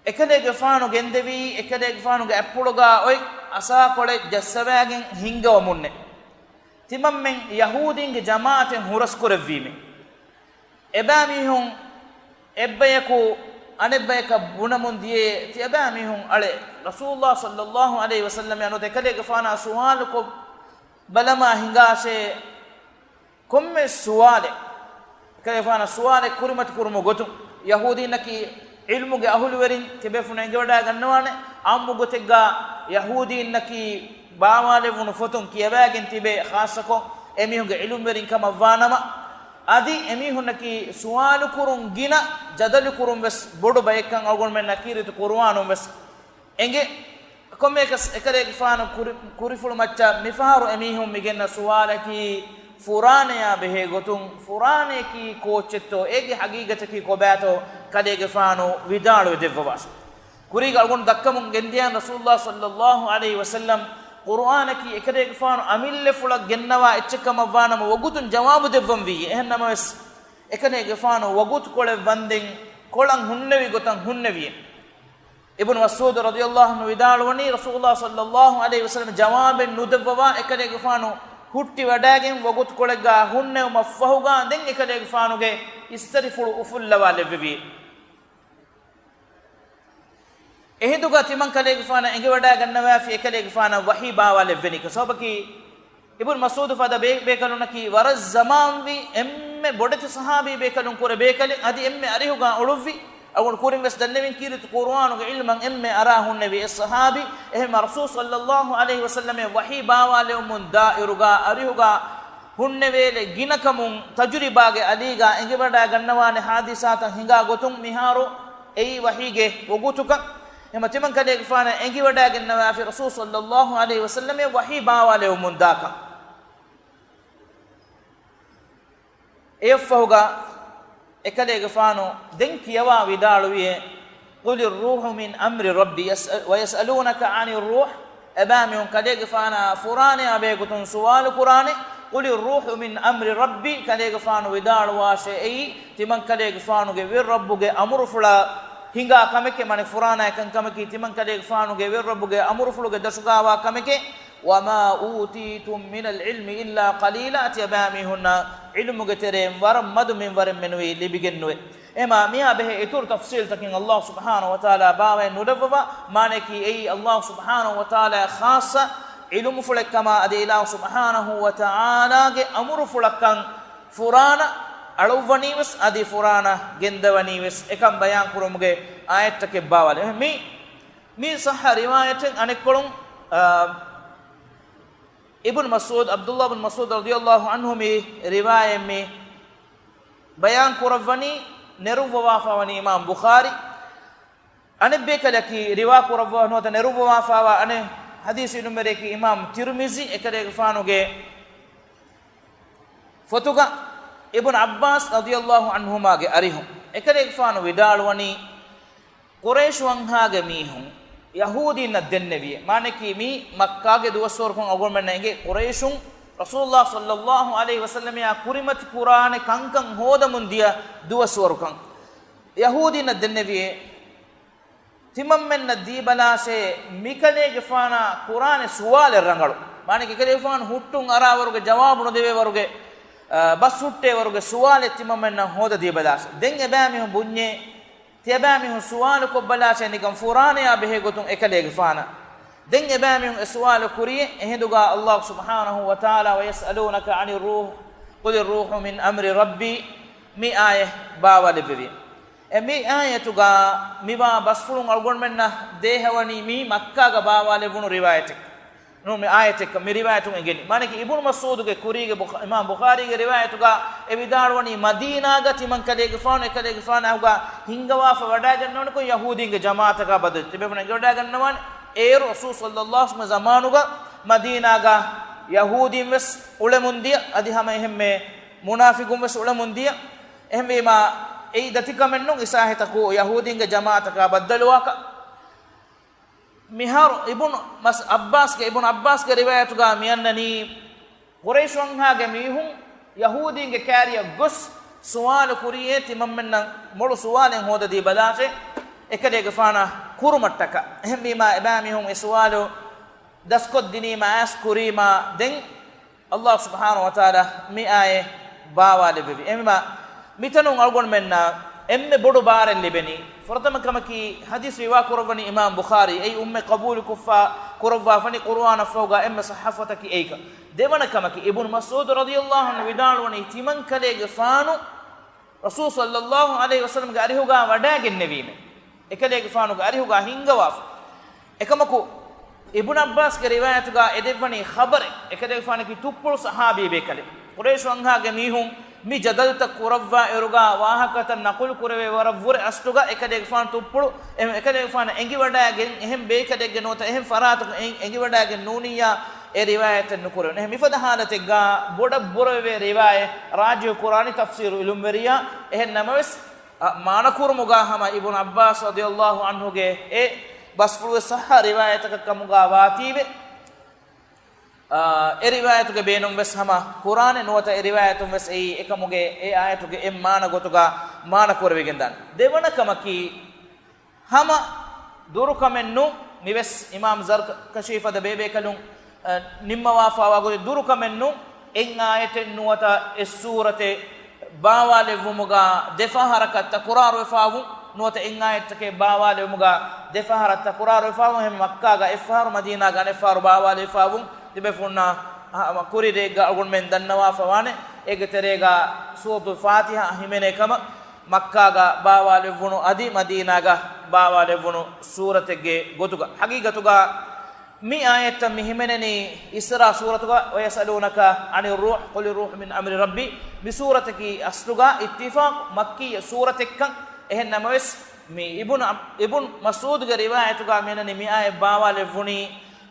އެކަލޭގެފާނު ގެންދެވީ، އެކަލޭގެފާނުގެ އަތްޕުޅުގަ އޮތް އަސާކޮޅެއް ޖައްސަވައިގެން ހިންގަވަމުންނޭ. ތިމަންމެން ޔަހޫދީންގެ ޖަމާޢަތެއް ހުރަސްކުރެއްވީމޭ. އެބައިމީހުން އެއްބަޔަކު އަނެއްބަޔަކަށް ބުނަމުން ދިޔައޭ، ތި އެބައިމީހުން އަޅެ ރަސޫލުﷲ ޞައްލައްލާހު ޢަލައިހި ވަސައްލަމަ ނުވަތަ އެކަލޭގެފާނާ ސުވާލުކޮށް ބަލަމާ ހިނގާށޭ، ކޮންމެ ސުވާލެއް، އެކަލޭގެފާނާ ސުވާލެއް ކުރިމަތި ކުރުމުގެ ގޮތުން، ޔަހޫދީންނަކީ ޢިލްމުގެ އަހުލުވެރިން ތިބޭފުޅުން އެނގިވަޑައިގަންނަވާނެ، ޢާއްމު ގޮތެއްގަ ޔަހޫދީންނަކީ ބާވާލެވުނު ފޮތުން ކިޔަވައިގެން ތިބޭ، ޚާއްޞަކޮށް އެމީހުންގެ ޢިލްމުވެރިން ކަމަށް ވާނަމަ، އަދި އެމީހުންނަކީ ސުވާލުކުރުން ގިނަ ޖަދަލުކުރުން ވެސް ބޮޑު ބައެއްކަން އަޅުގަނޑުމެންނަށް ކީރިތި ޤުރުއާނުން ވެސް އެނގޭ. ކޮންމެއަކަސް އެކަލޭގެފާނު ކުރި-، ކުރިފުޅު މައްޗަށް މިފަހަރު އެމީހުން މިގެންނަ ސުވާލަކީ ފުރާނަޔާ ބެހޭ ގޮތުން، ފުރާނަޔަކީ ކޯއްޗެއްތޯ، އޭގެ ޙަޤީޤަތަކީ ކޮބާތޯ ކަލޭގެފާނު ވިދާޅުވެ ދެއްވަވާށޭ. ކުރީގަ އަޅުގަނޑު ދައްކަމުން ގެންދިޔަ ރަސޫލުﷲ ޞައްލައްލާހު ޢަލައިހި ވަސައްލަމް ޤުރުއާނަކީ އެކަލޭގެފާނު އަމިއްލަފުޅަށް ގެންނަވާ އެއްޗެއް ކަމަށް ވާނަމަ ވަގުތުން ޖަވާބު ދެއްވަން ވީ. އެހެން ނަމަވެސް، އެކަލޭގެފާނު ވަގުތުކޮޅެއް ވަންދެން ކޮޅަށް ހުންނެވި ގޮތަށް ހުންނެވިއޭ. އިބްނު މަސްޢޫދު ރަޟިޔަﷲ ޢަންހު ވިދާޅުވަނީ، ރަސޫލުﷲ ޞައްލައްލާހު ޢަލައިހި ވަސައްލަމަ ޖަވާބެއް ނުދެއްވަވާ އެކަލޭގެފާނު ހުއްޓިވަޑައިގެން ވަގުތުކޮޅެއްގަ ހުންނެވުމަށްފަހުގަ ދެން އެކަލޭގެފާނުގެ އިސްތަށިފުޅު އުފުއްލަވާލެއްވެވި. އެހިނދުގަ ތިމަން ކަލޭގެފާނަށް އެނގިވަޑައިގަންނަވާފި އެކަލޭގެފާނަށް ވަޙީ ބާވާލެއްވެނީ. ސަބަބަކީ، އިބްނު މަސްޢޫދު ފަދަ ބޭ-، ބޭކަލުންނަކީ ވަރަށް ޒަމާންވީ އެންމެ ބޮޑެތި ޞަޙާބީ ބޭކަލުން ކުރެ ބޭކަލެއް، އަދި އެންމެ އަރިހުގަ އުޅުއްވި. އަޅުގަނޑު ކުރިން ވެސް ދަންނެވިން، ކީރިތި ޤުރުއާނުގެ ޢިލްމަށް އެންމެ އަރާ ހުންނެވި އެއް ޞަޙާބީ. އެހެންމަ ރަސޫލު ޞައްލައްލާހު ޢަލައިހި ވަސައްލަމަށް ވަޙީ ބާވާލެވުމުން ދާއިރުގަ އަރިހުގަ ހުންނެވޭލެއް ގިނަކަމުން ތަޖުރިބާގެ އަލީގަ އެނގިވަޑައިގަންނަވާނެ ޙާދިސާތައް ހިނގާ ގޮތުން މިހާރު އެއީ ވަޙީގެ ވަގުތުކަން. އެހެމަ ތިމަން ކަލޭގެފާނަށް އެނގިވަޑައިގެންނަވާފި ރަސޫލު ޞައްލައްލާހު ޢަލައިހި ވަސައްލަމަށް ވަޙީ ބާވާލެވުމުން ދާކަން. އެއަށްފަހުގަ އެކަލޭގެފާނު ދެން ކިޔަވާ ވިދާޅުވިއޭ، "قل الروح من أمر ربي، يسأ-، ويسألونك عن الروح." އެބައިމީހުން ކަލޭގެފާނާ ފުރާނަޔާ ބެހޭގޮތުން ސުވާލު ކުރާނެ. "قل الروح من أمر ربي." ކަލޭގެފާނު ވިދާޅުވާށޭ، އެއީ ތިމަން ކަލޭގެފާނުގެ ވެރި ރައްބުގެ އަމުރުފުޅާ ހިނގާ ކަމެކޭ، މާނަ ފުރާނަޔާ ކަންކަމަކީ ތިމަން ކަލޭގެފާނުގެ ވެރި ރައްބުގެ އަމުރުފުޅުގެ ދަށުގާވާ ކަމެކޭ. "وما أوتيتم من العلم إلا قليلا." ތިޔަބައިމީހުންނަށް ޢިލްމުގެ ތެރެއިން ވަރަށް މަދު މިންވަރެއް މެނުވީ ލިބިގެންނުވޭ. އެމާ މިއާ ބެހޭ އިތުރު ތަފްސީލްތަކެއް ﷲ ސުބްޙާނަހޫ ވަތަޢާލާ ބާވައި ނުލައްވަވާ، މާނައަކީ އެއީ ﷲ ސުބްޙާނަހޫ ވަތަޢާލާ ޚާއްޞަ ޢިލްމުފުޅެއްކަމާ އަދި އިލާހު ސުބްޙާނަހޫ ވަތަޢާލާގެ އަމުރުފުޅަކަށް ފުރާނަ އަޅުއްވަނީވެސް އަދި ފުރާނަ ގެންދަވަނީވެސް އެކަން ބަޔާން ކުރުމުގެ އާޔަތްތަކެއް ބާވާލެ. މި، މި ޞައްޙަ ރިވާޔަތެއް އަނެއްކޮޅުން، އާ، އިބްނު މަސްޢޫދު، ޢަބްދުﷲ ބިން މަސްޢޫދު ރަޟިޔަﷲ ޢަންހު މި ރިވާޔަތް މި ބަޔާން ކުރައްވަނީ، ނެރުއްވަވާފަވަނީ އިމާމް ބުޚާރީ. އަނެއް ބޭކަލަކީ ރިވާ ކުރައްވާ ނުވަތަ ނެރުއްވަވާފަވާ އަނެއް ޙަދީޘް އިލްމުވެރިޔަކީ އިމާމް ތިރްމިޒީ، އެކަލޭގެފާނުގެ ފޮތުގަ އިބްނު ޢައްބާސް ރަޟިޔަﷲ ޢަންހުމާގެ އަރިހުން އެކަލޭގެފާނު ވިދާޅުވަނީ، ޤުރައިޝު ވަންހާގެ މީހުން ޔަހޫދީންނަށް ދެންނެވިއޭ. މާނައަކީ މީ މައްކާގެ ދުވަސްވަރުކަން އަޅުގަނޑުމެންނަށް އެނގޭ، ޤުރައިޝުން ރަސޫލުﷲ ޞައްލައްލާހު ޢަލައިހި ވަސައްލަމައާ ކުރިމަތި ކުރާނެ ކަންކަން ހޯދަމުން ދިޔަ ދުވަސްވަރުކަން ޔަހޫދީންނަށް ދެންނެވިއޭ. ތިމަންމެންނަށް ދީބަލާށޭ، މިކަލޭގެފާނާ ކުރާނެ ސުވާލެއް ރަނގަޅު. މާނައަކީ އެކަލޭގެފާނު ހުއްޓުން އަރާވަރުގެ، ޖަވާބު ނުދެވޭވަރުގެ، އަ، ބަސް ހުއްޓޭވަރުގެ ސުވާލެއް ތިމަންމެންނަށް ހޯދަދީބަލާށޭ. ދެން އެބައިމީހުން ބުންޏޭ، ތިޔަބައިމީހުން ސުވާލު ކޮށްބަލާށޭ، ނިކަން ފުރާނަޔާ ބެހޭގޮތުން އެކަލޭގެފާނަށް. ދެން އެބައިމީހުން އެ ސުވާލު ކުރިޔޭ، އެހިނދުގާ ﷲ ސުބްޙާނަހޫ ވަތަޢާލާ، "ويسألونك عن الروح، قل الروح من أمر ربي" މި އާޔަތް ބާވާލެއްވެވި. އެ މި އާޔަތުގާ މިވާ ބަސްފުޅުން އަޅުގަނޑުމެންނަށް ދޭހަވަނީ މީ މައްކާގަ ބާވާލެއްވުނު ރިވާޔަތެއް. ނޫން މި އާޔަތެއްކަ، މި ރިވާޔަތުން އެނގެނީ. މާނައަކީ އިބްނު މަސްޢޫދުގެ ކުރީގެ ބުޚ-، އިމާމް ބުޚާރީގެ ރިވާޔަތުގާ އެ ވިދާޅުވަނީ މަދީނާގަ ތިމަން ކަލޭގެފާނު، އެކަލޭގެފާނާ ހުގާ ހިންގަވާފަ ވަޑައިގަންނަވަނިކޮށް ޔަހޫދީންގެ ޖަމާޢަތަކާ ބަދަލު ތިބޭފުޅުން އެނގިވަޑައިގަންނަވާނެ. އޭރު ރަސޫލު ޞައްލައްލާހު ޢަލައިހި ވަސައްލަމްގެ ޒަމާނުގަ މަދީނާގަ ޔަހޫދީން ވެސް އުޅެމުން ދިޔަ، އަދި ހަމަ އެހެންމެ މުނާފިޤުން ވެސް އުޅެމުން ދިޔަ. އެހެންވީމާ، އެއީ ދަތިކަމެއްނޫން އިސާހިތަކު ޔަހޫދީންގެ ޖަމާޢަތަކާ ބައްދަލުވާކަށް. މިހާރު އިބުނު މަސް-، ޢައްބާސްގެ، އިބުނު ޢައްބާސްގެ ރިވާޔަތުގާ މިއަންނަނީ، ޤުރައިޝު ވަންހާގެ މީހުން ޔަހޫދީންގެ ކާރިއަށް ގޮސް ސުވާލު ކުރިޔޭ، ތިމަންމެންނަށް މޮޅު ސުވާލެއް ހޯދަދީބަލާށޭ، އެކަލޭގެފާނާ ކުރުމަށްޓަކާ. އެހެންވީމާ، އެބައިމީހުން އެ ސުވާލު ދަސްކޮށްދިނީމާ އައިސް ކުރީމާ، ދެން ﷲ ސުބްޙާނަހޫ ވަތަޢާލާ މި އާޔަތް ބާވާލެއްވެވި. އެހެންވީމާ، މިތަނުން އަޅުގަނޑުމެންނަށް އެންމެ ބޮޑު ބާރެއް ލިބެނީ، ފުރަތަމަ ކަމަކީ، ޙަދީޘް ރިވާ ކުރައްވަނީ އިމާމް ބުޚާރީ، އެއީ އުންމެ ޤަބޫލުކޮށްފާ ކުރައްވާފަނީ ޤުރުއާނަށްފަހުގާ އެންމެ ޞައްޙަ ފޮތަކީ އެއިކަން. ދެވަނަ ކަމަކީ، އިބުނު މަސްޢޫދު ރަޟިޔަﷲ ޢަންހު ވިދާޅުވަނީ، ތިމަން ކަލޭގެފާނު ރަސޫލު ޞައްލައްލާހު ޢަލައިހި ވަސައްލަމްގެ އަރިހުގާ ވަޑައިގެންނެވީމޭ. އެކަލޭގެފާނުގެ އަރިހުގާ ހިންގަވާފަ. އެކަމަކު، އިބުނު ޢައްބާސްގެ ރިވާޔަތުގާ އެ ދެއްވަނީ ޚަބަރެއް. އެކަލޭގެފާނަކީ ތުއްޕުޅު ޞަޙާބީ ބޭކަލެއް. ޤުރައިޝު ވަންހާގެ މީހުން މި ޖަދަލުތައް ކުރައްވާ އިރުގާ ވާހަކަތައް ނަޤުލު ކުރެވޭ ވަރަށް ވުރެ އަސްލުގަ އެކަލޭގެފާނު ތުއްޕުޅު، އެ-، އެކަލޭގެފާނަށް އެނގިވަޑައިގެން އެހެން ބޭކަލެއްގެ ނުވަތަ އެހެން ފަރާތަކުން އެ-، އެނގިވަޑައިގެން ނޫނިއްޔާ އެ ރިވާޔަތެއް ނުކުރެވެން. އެހެން މިފަދަ ޙާލަތެއްގާ ބޮޑަށް ބުރަވެވޭ ރިވާޔަތް ރާޖިޙު ކުރާނީ ތަފްސީރު އިލްމުވެރިޔާ. އެހެން ނަމަވެސް، އަ، މާނަކުރުމުގާ ހަމަ އިބުނު ޢައްބާސް ރަޟިޔަﷲ ޢަންހުގެ އެ ބަސްފުޅުވެސް ޞައްޙަ ރިވާޔަތަކަށް ކަމުގާ ވާތީވެ، އާ، އެ ރިވާޔަތުގެ ބޭނުން ވެސް ހަމަ ކުރާނެ ނުވަތަ އެ ރިވާޔަތުން ވެސް އެއީ އެކަމުގެ އެ އާޔަތުގެ އެއް މާނަ ގޮތުގާ މާނަ ކުރެވިގެން ދާނެ. ދެވަނަ ކަމަކީ، ހަމަ ދުރުކަމެއް ނޫން، މިވެސް އިމާމް ޒަރްކަޝީ ފަދަ ބޭބޭކަލުން، އަ، ނިންމަވާފާވާ ގޮތެއް ދުރުކަމެއް ނޫން، އެއް އާޔަތެއް ނުވަތަ އެއް ސޫރަތެއް ބާވާލެއްވުމުގާ ދެފަހަރަކަށް ތަކުރާރުވެފާވުން، ނުވަތަ އެއް އާޔަތްތަކެއް ބާވާލެވުމުގާ ދެފަހަރަށް ތަކުރާރުވެފާވުން، އެހެން މައްކާގަ އެއްފަހަރު މަދީނާގަ އަނެއްފަހަރު ބާވާލެވިފާވުން، ތިބޭފުޅުންނަށް ހަމަ ކުރި ރެއެއްގަ އަޅުގަނޑުމެން ދަންނަވާފަ ވާނެ. އޭގެ ތެރޭގަ ސޫރަތުލް ފާތިޙާ ހިމެނޭ ކަމަށް، މައްކާގަ ބާވާލެއްވުނު އަދި މަދީނާގަ ބާވާލެއްވުނު ސޫރަތެއްގެ ގޮތުގަ. ޙަޤީޤަތުގަ މި އާޔަތްތައް މި ހިމެނެނީ އިސްރާ ސޫރަތުގަ، "ويسألونك عن الروح، قل الروح من أمر ربي." މި ސޫރަތަކީ އަސްލުގަ އިއްތިފާޤު މައްކީ ސޫރަތެއްކަން. އެހެން ނަމަވެސް، މި އިބުނު އަ-، އިބުނު މަސްޢޫދުގެ ރިވާޔަތުގަ މިއަންނަނީ މި އާޔަތް ބާވާލެއްވުނީ،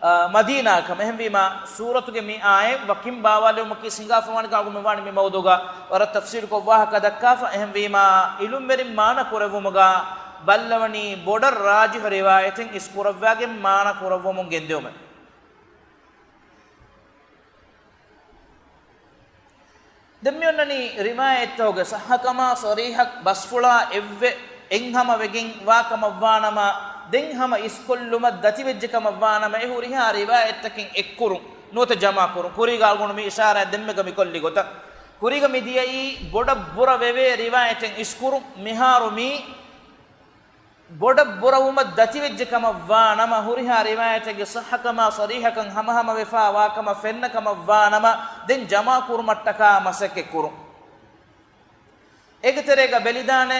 އާ، މަދީނާއަކަށް. އެހެންވީމަ، ސޫރަތުގެ މި އާޔަތް ވަކިން ބާވާލެވުމަކީ ސިނގާފަވާނެ ކަމުގަ މިވާނެ މި މައުޟޫގަ ވަރަށް ތަފްސީލުކޮށް ވާހަކަ ދައްކާފަ. އެހެންވީމަ، އިލުމްވެރިން މާނަ ކުރެއްވުމުގަ ބައްލަވަނީ ބޮޑަށް ރާޖިޙު ރިވާޔަތެއް އިސްކުރައްވާގެން މާނަ ކުރައްވަމުން ގެންދިއުމެއް. ދެން މި އޮންނަނީ ރިވާޔަތްތަކުގެ ޞައްޙަކަމާ ޞަރީޙަ ބަސްފުޅާ އެއްވެ އެއްހަމަ ވެގެން ވާ ކަމަށްވާނަމަ، ދެން ހަމަ އިސްކޮށްލުމަށް ދަތިވެއްޖެ ކަމަށްވާނަމަ، އެ ހުރިހާ ރިވާޔަތްތަކެއް އެއްކުރުން ނުވަތަ ޖަމާކުރުން. ކުރީގަ އަޅުގަނޑު މި އިޝާރާތް ދެންމެގަ މިކޮށްލި ގޮތަށް، ކުރީގަ މި ދިޔައީ ބޮޑަށް ބުރަ ވެވޭ ރިވާޔަތެއް އިސްކުރުން. މިހާރު މީ ބޮޑަށް ބުރަވުމަށް ދަތިވެއްޖެ ކަމަށް ވާ ނަމަ، ހުރިހާ ރިވާޔަތެއްގެ ޞައްޙަކަމާ ޞަރީޙަކަން ހަމަހަމަ ވެފާ ވާ ކަމަށް ފެންނަ ކަމަށް ވާ ނަމަ، ދެން ޖަމާ ކުރުމަށްޓަކާ މަސައްކަތް ކުރުން. އޭގެ ތެރޭގަ ބެލިދާނެ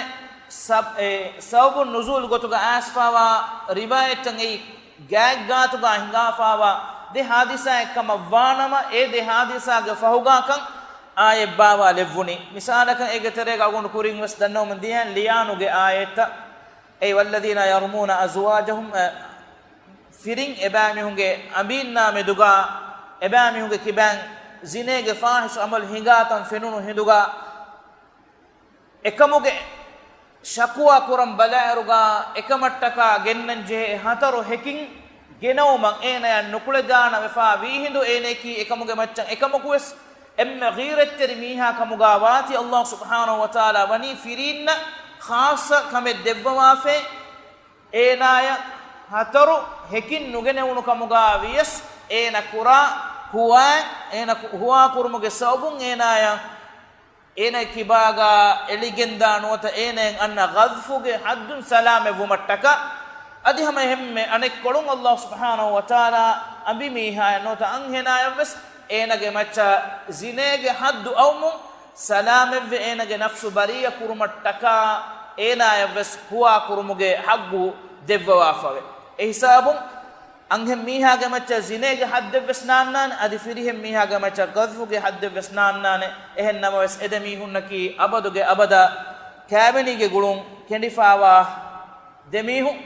ސަބް-، އެ، ސަބަބު ނުޒޫލް ގޮތުގަ އައިސްފާވާ ރިވާޔަތްތައް އެއީ ގާތްގާތުގަ ހިނގާފާވާ ދެ ހާދިސާއެއް ކަމަށް ވާ ނަމަ، އެ ދެ ހާދިސާގެ ފަހުގާކަން އާޔަތް ބާވާލެއްވުނީ. މިސާލަކަށް އޭގެ ތެރޭގަ އަޅުގަނޑު ކުރިން ވެސް ދަންނަވަމުން ދިޔައިން ލިޔާނުގެ އާޔަތްތައް. އެ، والذين يرمون أزواجهم، އެ، ފިރިން އެބައިމީހުންގެ އަނބީންނާ މެދުގަ، އެބައިމީހުންގެ ކިބައިން ޒިނޭގެ ފާޙިޝް ޢަމަލު ހިނގާތަން ފެނުނު ހިނދުގަ، އެކަމުގެ ޝަކުވާ ކުރަން ބަލާއިރުގަ، އެކަމަށްޓަކާ ގެންނަން ޖެހޭ ހަތަރު ހެކިން ގެނައުމަށް އޭނަޔަށް ނުކުޅެދާނަ ވެފާ ވީހިނދު، އޭނަޔަކީ އެކަމުގެ މައްޗަށް އެކަމަކުވެސް އެންމެ ޣީރަތްތެރި މީހާ ކަމުގަ ވާތީ، ﷲ ސުބްޙާނަހޫ ވަތަޢާލާ ވަނީ ފިރީންނަށް ޚާއްޞަ ކަމެއް ދެއްވަވާފައި، އޭނާޔަށް ހަތަރު ހެކިން ނުގެނެވުނު ކަމުގަ ވިޔަސް، އޭނަ ކުރާ ހުވާ، އޭނަ ކު-، ހުވާ ކުރުމުގެ ސަބަބުން އޭނާޔަށް އޭނަ ކިބާގަ އެޅިގެންދާ ނުވަތަ އޭނައަށް އަންނަ ޣަޛްފުގެ ޙައްދުން ސަލާމަތްވުމަށްޓަކާ، އަދި ހަމަ އެހެންމެ އަނެއްކޮޅުން ﷲ ސުބްޙާނަހޫ ވަތަޢާލާ އަނބިމީހާޔަށް ނުވަތަ އަންހެނާޔަށްވެސް އޭނަގެ މައްޗަށް ޒިނޭގެ ޙައްދު އައުމުން ސަލާމަތްވެ، އޭނަގެ ނަފްސު ބަރީއަ ކުރުމަށްޓަކާ އޭނާޔަށްވެސް ހުވާ ކުރުމުގެ ޙައްޤު ދެއްވަވާފަވޭ. އެ ހިސާބުން އަންހެން މީހާގެ މައްޗަށް ޒިނޭގެ ޙައްދެއްވެސް ނާންނާނެ، އަދި ފިރިހެން މީހާގެ މައްޗަށް ޤަޛްފުގެ ޙައްދެއްވެސް ނާންނާނެ. އެހެން ނަމަވެސް، އެ ދެ މީހުންނަކީ އަބަދުގެ އަބަދަށް ކާވެނީގެ ގުޅުން ކެނޑިފާވާ ދެ މީހުން.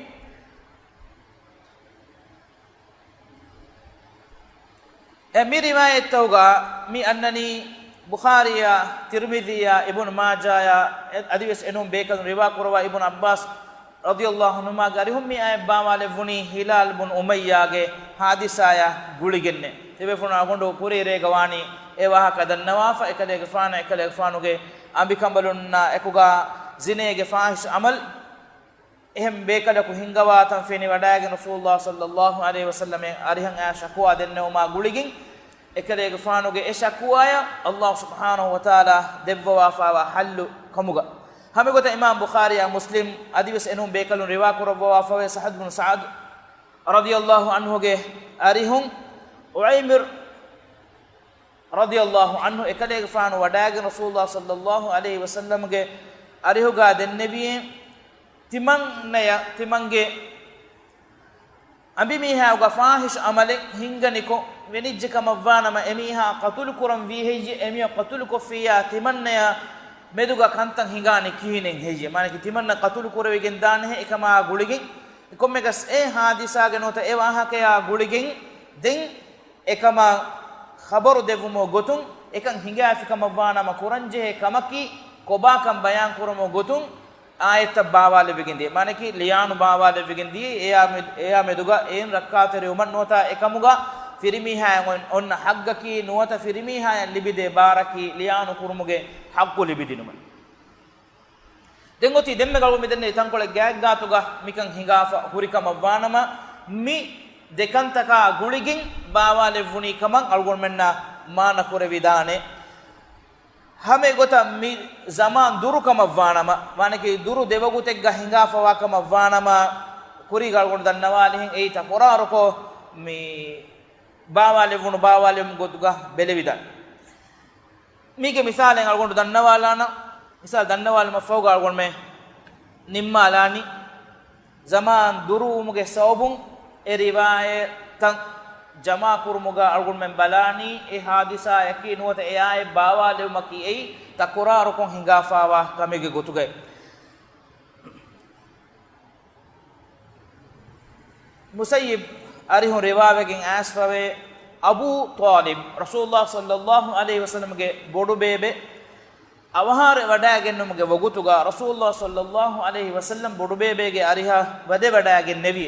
އެ މި ރިވާޔަތްތަކުގަ މި އަންނަނީ ބުޚާރީއާ، ތިރްމިޛީއާ، އިބުނު މާޖާއާ، އެ-، އަދިވެސް އެނޫން ބޭކަލުން ރިވާ ކުރައްވާ އިބުނު ޢައްބާސް ރަޟިޔަﷲ ޢަންހުމާގެ އަރިހުން މި އާޔަތް ބާވާލެއްވުނީ ހިލާލް ބުން އުމައްޔާގެ ހާދިސާއާ ގުޅިގެންނޭ. ތިބޭފުޅުން އަޅުގަނޑު ކުރީ ރޭގަ ވާނީ އެ ވާހަކަ ދަންނަވާފަ، އެކަލޭގެފާނާ އެކަލޭގެފާނުގެ އަނބިކަނބަލުންނާ އެކުގަ ޒިނޭގެ ފާޙިޝް ޢަމަލް އެހެން ބޭކަލަކު ހިންގަވާތަން ފެނިވަޑައިގެން ރަސޫލުﷲ ޞައްލަﷲ ޢަލައިހި ވަސައްލަމަށް އަރިހަށް އައި ޝަކުވާ ދެންނެވުމާ ގުޅިގެން، އެކަލޭގެފާނުގެ އެ ޝަކުވާޔަށް ﷲ ސުބްޙާނަހޫ ވަތަޢާލާ ދެއްވަވާފާވާ ޙައްލު ކަމުގަ. ހަމަ ގޮތަށް އިމާމް ބުޚާރީއާ މުސްލިމް އަދިވެސް އެނޫން ބޭކަލުން ރިވާ ކުރައްވަވާފަވޭ، ސަޢަދް ބުނު ސަޢަދް ރަޟިޔަﷲ ޢަންހުގެ އަރިހުން ޢުއައިމިރު ރަޟިޔަﷲ ޢަންހު އެކަލޭގެފާނު ވަޑައިގެން ރަސޫލުﷲ ޞައްލަﷲ ޢަލައިހި ވަސައްލަމްގެ އަރިހުގަ ދެންނެވިއޭ، ތިމަންނަޔަށް ތިމަންގެ އަނބިމީހާގެ ފާޙިޝް ޢަމަލެއް ހިންގަނިކޮށް ވެނިއްޖެ ކަމަށްވާނަމަ، އެމީހާ ޤަތުލު ކުރަން ވީ ހެއްޔޭ؟ އެމީހާ ޤަތުލު ކޮށްފިއްޔާ ތިމަންނަޔާ މެދުގަ ކަންތައް ހިނގާނީ ކިހިނެއް ހެއްޔޭ؟ މާނައަކީ ތިމަންނަ ޤަތުލު ކުރެވިގެން ދާނެހޭ. އެކަމާ ގުޅިގެން ކޮންމެއަކަސް އެ ހާދިސާގެ ނުވަތަ އެ ވާހަކަޔާ ގުޅިގެން ދެން އެކަމާ ޚަބަރު ދެއްވުމުގެ ގޮތުން، އެކަން ހިނގާފި ކަމަށްވާނަމަ ކުރަންޖެހޭ ކަމަކީ ކޮބާކަން ބަޔާން ކުރުމުގެ ގޮތުން އާޔަތްތައް ބާވާލެވިގެން ދިޔަ. މާނައަކީ ލިޔާނު ބާވާލެވިގެން ދިޔަ، އެޔާ މެ-، އެޔާ މެދުގަ އެއިން ރައްކާތެރިވުމަށް ނުވަތަ އެކަމުގަ ފިރިމީހާޔަށް އޮން-، އޮންނަ ޙައްޤަކީ ނުވަތަ ފިރިމީހާޔަށް ލިބިދޭ ބާރަކީ ލިޔާނު ކުރުމުގެ ޙައްޤު ލިބިދިނުމަށް. ދެން އޮތީ ދެންމެ އަޅުގަނޑު މިދެންނެވި ތަންކޮޅެއް ގާތްގާތުގަ މިކަން ހިނގާފަ ހުރިކަމަށްވާނަމަ، މި ދެކަންތަކާ ގުޅިގެން ބާވާލެއްވުނީ ކަމަށް އަޅުގަނޑުމެންނަށް މާނަ ކުރެވިދާނެ. ހަމަ އެގޮތަށް މި ޒަމާން ދުރު ކަމަށްވާނަމަ، ވާނެކީ ދުރު ދެވަގުތެއްގަ ހިނގާފަވާ ކަމަށްވާނަމަ، ކުރީގަ އަޅުގަނޑު ދަންނަވާލިހެން އެއީ ތަކުރާރުކޮށް މި ބާވާލެއްވުނު ބާވާލެއްވުމުގެ ގޮތުގަ ބެލެވިދާނެ. މީގެ މިސާލެއް އަޅުގަނޑު ދަންނަވާލާނަން. މިސާލު ދަންނަވާލުމަށްފަހުގަ އަޅުގަނޑުމެން ނިންމާލާނީ، ޒަމާން ދުރުވުމުގެ ސަބަބުން އެ ރިވާޔަތްތައް ޖަމާކުރުމުގަ އަޅުގަނޑުމެން ބަލާނީ، އެ ހާދިސާއަކީ ނުވަތަ އެ އާޔަތް ބާވާލެވުމަކީ އެއީ ތަކުރާރުކޮށް ހިނގާފާވާ ކަމެއްގެ ގޮތުގައި. މުސައްޔިބް އަރިހުން ރިވާވެގެން އައިސްފަވޭ، އަބޫ ޠާލިބް ރަސޫލުﷲ ޞައްލަﷲ ޢަލައިހި ވަސައްލަމްގެ ބޮޑުބޭބެ އަވަހާރަވެ ވަޑައިގެންނުމުގެ ވަގުތުގަ ރަސޫލުﷲ ޞައްލަﷲ ޢަލައިހި ވަސައްލަމް ބޮޑުބޭބެގެ އަރިހަށް ވަދެ ވަޑައިގެންނެވި.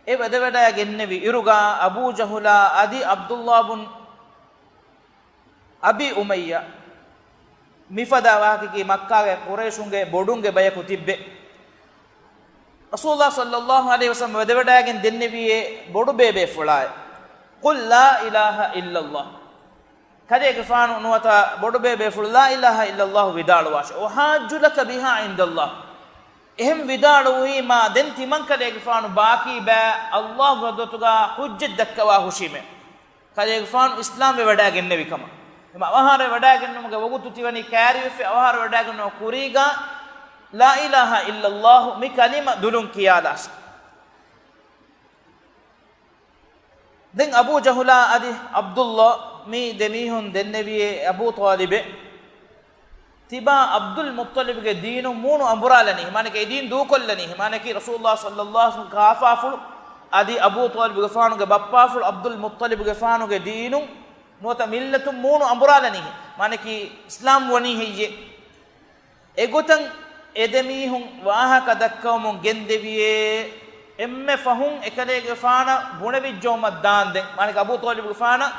އެ ވަދެ ވަޑައިގެންނެވި އިރުގަ އަބޫ ޖަހުލާ އަދި ޢަބްދުﷲ ބުން އަބީ އުމައްޔާ މިފަދަ ވާހަކައަކީ މައްކާގެ ޤުރައިޝުންގެ ބޮޑުންގެ ބަޔަކު ތިއްބެ. ރަސޫލުﷲ ޞައްލަﷲ ޢަލައިހި ވަސައްލަމް ވަދެވަޑައިގެން ދެންނެވިއޭ ބޮޑުބޭބޭފުޅާއެ، "قل لا إله إلا الله." ކަލޭގެފާނު ނުވަތަ ބޮޑުބޭބޭފުޅު "لا إله إلا الله" ވިދާޅުވާށޭ. "أحاج لك بها عند الله." އެހެން ވިދާޅުވީމާ ދެން ތިމަން ކަލޭގެފާނު ބާކީ ބައި ﷲގެ ޙަޟްރަތުގަ ޙުއްޖަތް ދައްކަވާ ހުށީމޭ. ކަލޭގެފާނު އިސްލާމްވެ ވަޑައިގެންނެވި ކަމަށް. އެމަ އަވަހާރަވެ ވަޑައިގެންނުމުގެ ވަގުތު ތިވަނީ ކައިރިވެފަ އަވަހާރަވެ ވަޑައިގެންނުމަށް ކުރީގަ "لا إله إلا الله" މި ކަލިމަ ދުލުން ކިޔާލާށޭ. ދެން އަބޫ ޖަހުލާ އަދި ޢަބްދުﷲ މި ދެމީހުން ދެންނެވިއޭ އަބޫ ޠާލިބެ ތިބާ ޢަބްދުލް މުއްޠަލިބްގެ ދީނުން މޫނު އަނބުރާލަނީ. މާނަކީ އެ ދީން ދޫކޮށްލަނީ. މާނަކީ ރަސޫލުﷲ ޞައްލަﷲ ޢަލައިހި ވަސައްލަމްގެ ކާފާފުޅު އަދި އަބޫ ޠާލިބުގެފާނުގެ ބައްޕާފުޅު ޢަބްދުލް މުއްޠަލިބުގެފާނުގެ ދީނުން ނުވަތަ މިއްލަތުން މޫނު އަނބުރާލަނީ. މާނަކީ އިސްލާމް ވަނީ ހެއްޔޭ؟ އެގޮތަށް އެދެމީހުން ވާހަކަ ދައްކަވަމުން ގެންދެވިއޭ، އެންމެ ފަހުން އެކަލޭގެފާނަށް ބުނެވިއްޖައުމަށް ދާންދެން، މާނަކީ އަބޫ ޠާލިބުގެފާނަށް